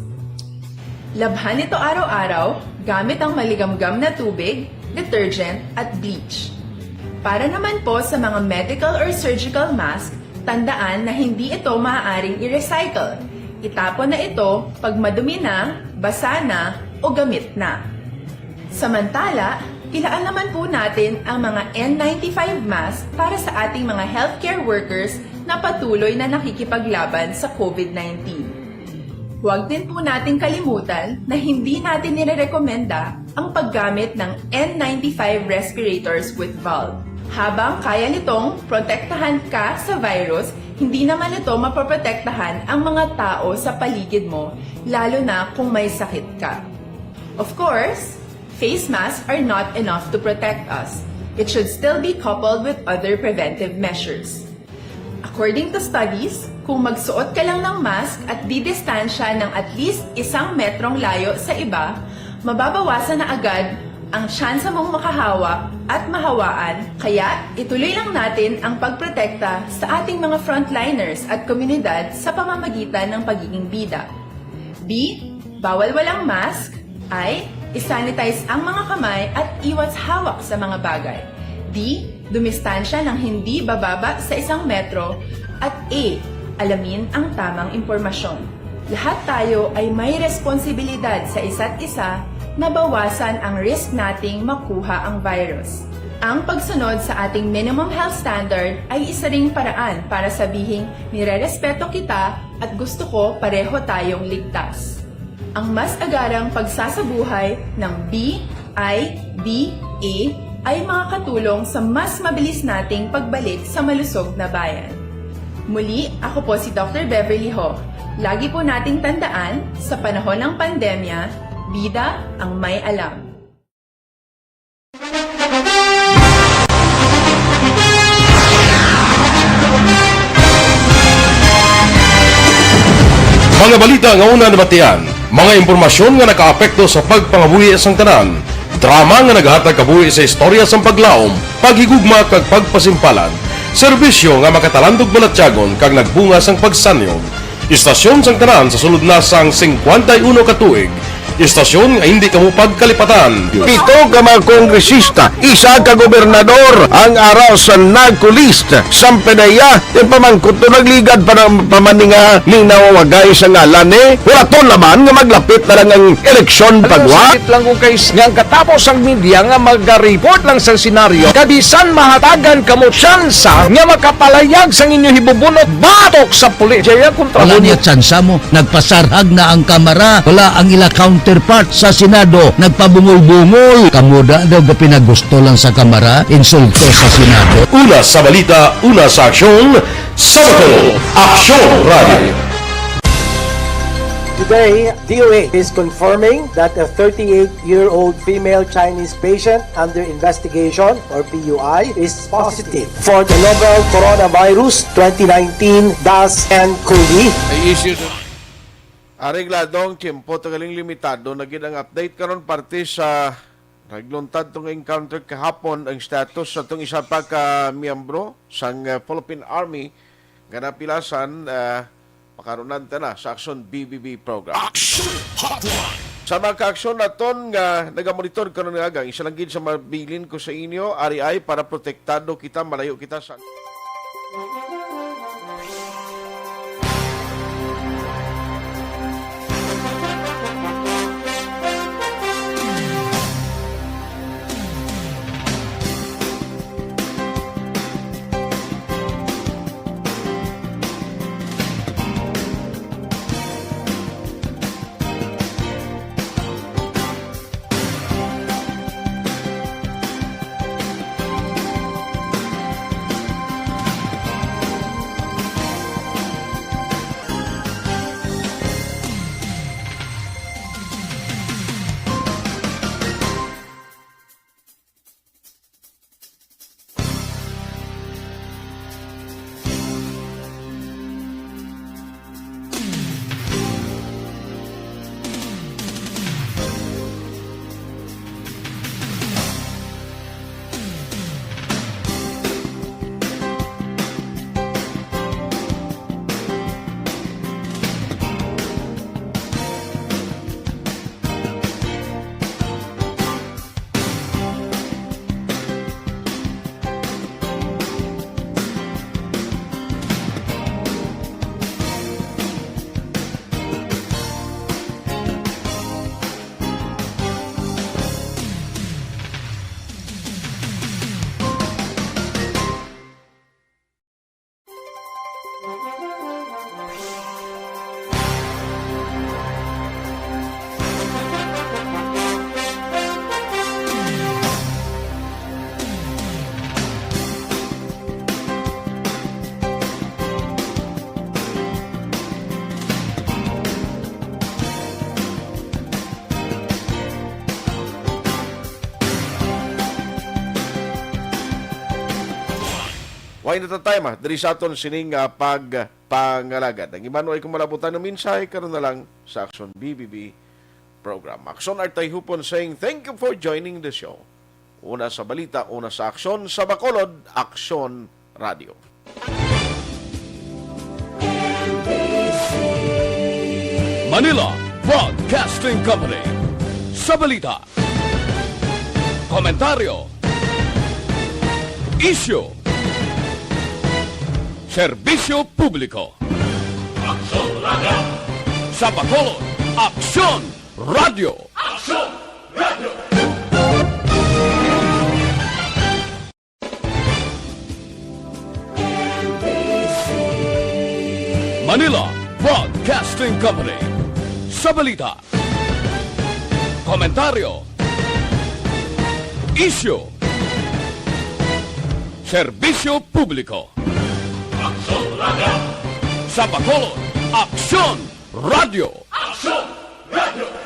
Labhan ito araw-araw gamit ang maligamgam na tubig, detergent, at bleach. Para naman po sa mga medical or surgical mask, tandaan na hindi ito maaaring i-recycle. Itapon na ito pag madumi na, basa na, o gamit na. Samantala, ilaan naman po natin ang mga N ninety-five mask para sa ating mga healthcare workers na patuloy na nakikipaglaban sa COVID nineteen. Huwag din po nating kalimutan na hindi natin nirerekomenda ang paggamit ng N ninety-five respirators with valve. Habang kaya nitong protektahan ka sa virus, hindi naman ito mapoprotektahan ang mga tao sa paligid mo, lalo na kung may sakit ka. Of course, face masks are not enough to protect us. It should still be coupled with other preventive measures. According to studies, kung magsuot ka lang ng mask at didistansya ng at least isang metrong layo sa iba, mababawasan na agad ang tsansa mong makahawa at mahawaan, kaya ituloy lang natin ang pagprotekta sa ating mga frontliners at komunidad sa pamamagitan ng pagiging bida. B, bawal walang mask. I, isanitize ang mga kamay at iwas hawak sa mga bagay. D, dumistansya ng hindi bababa sa isang metro. At A, alamin ang tamang impormasyon. Lahat tayo ay may responsibilidad sa isa't isa na bawasan ang risk nating makuha ang virus. Ang pagsunod sa ating minimum health standard ay isa ring paraan para sabihing nirerespeto kita at gusto ko pareho tayong ligtas. Ang mas agarang pagsasabuhay ng B I D A ay makakatulong sa mas mabilis nating pagbalik sa malusog na bayan. Muli, ako po si Doctor Beverly Ho. Lagi po nating tandaan, sa panahon ng pandemya, bida ang may alam. Mga balita nga una nabatian, mga impormasyon nga nakaapekto sa pagpangabuhi sang tanan, drama nga naghatag kabuhi sa istorya sang paglaom, paghigugma kag pagpasimpalan, serbisyo nga makatalandog balatyagon kag nagbunga sang pagsanyog. Istasyon sang tanan sa sulod na sang singkwenta y uno ka tuig. Istasyon nga hindi kamo pagkalipatan. Pito ka mga kongresista, isa ka gobernador ang ara sa NARCO list. Samtang iya, ipamangkot to nagligad pa ng pamaninga ning nawawagay sa ngalan ni Huraton naman nga maglapit na lang ang eleksyon pagwa. Sakit lang kung kay nga ang katapos ang media nga magareport lang sa senaryo kabisan mahatagan kamo tsansa nga makapalayag sang inyo hibubunot batok sa pulis. Jaya kontra Wala niya tsansa mo. Nagpasarhag na ang Kamara. Wala ang ila counterpart sa Senado. Nagpabungol-bungol. Kamo da daw gapinagusto lang sa Kamara. Insulto sa Senado. Una sa balita, una sa aksyon, sa Bato, Aksyon Radio. Today, D O A is confirming that a thirty-eight-year-old female Chinese patient under investigation, or P U I, is positive for the novel coronavirus twenty nineteen dash N COVID. Ay isyu sa Aregladong tiyempo, tagaling limitado na gid ang update karon parte sa nagluntad tong encounter kahapon ang status sa tong isa pa ka miyembro sang uh, Philippine Army nga napilasan uh, Pakarunan ta na sa Aksyon B B B program. Aksyon Hotline! Sa mga kaaksyon naton nga nagamonitor karon nga aga, isa lang gid sa mabilin ko sa inyo, ari ay para protektado kita, malayo kita sa Ay, natatay ma, diri sa aton sining, ah, pagpangalagad. Ang iban way kung malabutan ng mensahe, karon na lang sa Aksyon B B B program. Aksyon Artay Hupon saying, "Thank you for joining the show." Una sa balita, una sa aksyon, sa Bacolod, Aksyon Radio. Manila Broadcasting Company. Sa balita, komentaryo, isyu, serbisyo publiko. Aksyon Radio. Sa Bacolod, Aksyon Radio. Aksyon Radio. Manila Broadcasting Company. Sa balita, komentaryo, isyu, serbisyo publiko. Aksyon Radio. Sa Bacolod, Aksyon Radio. Aksyon Radio.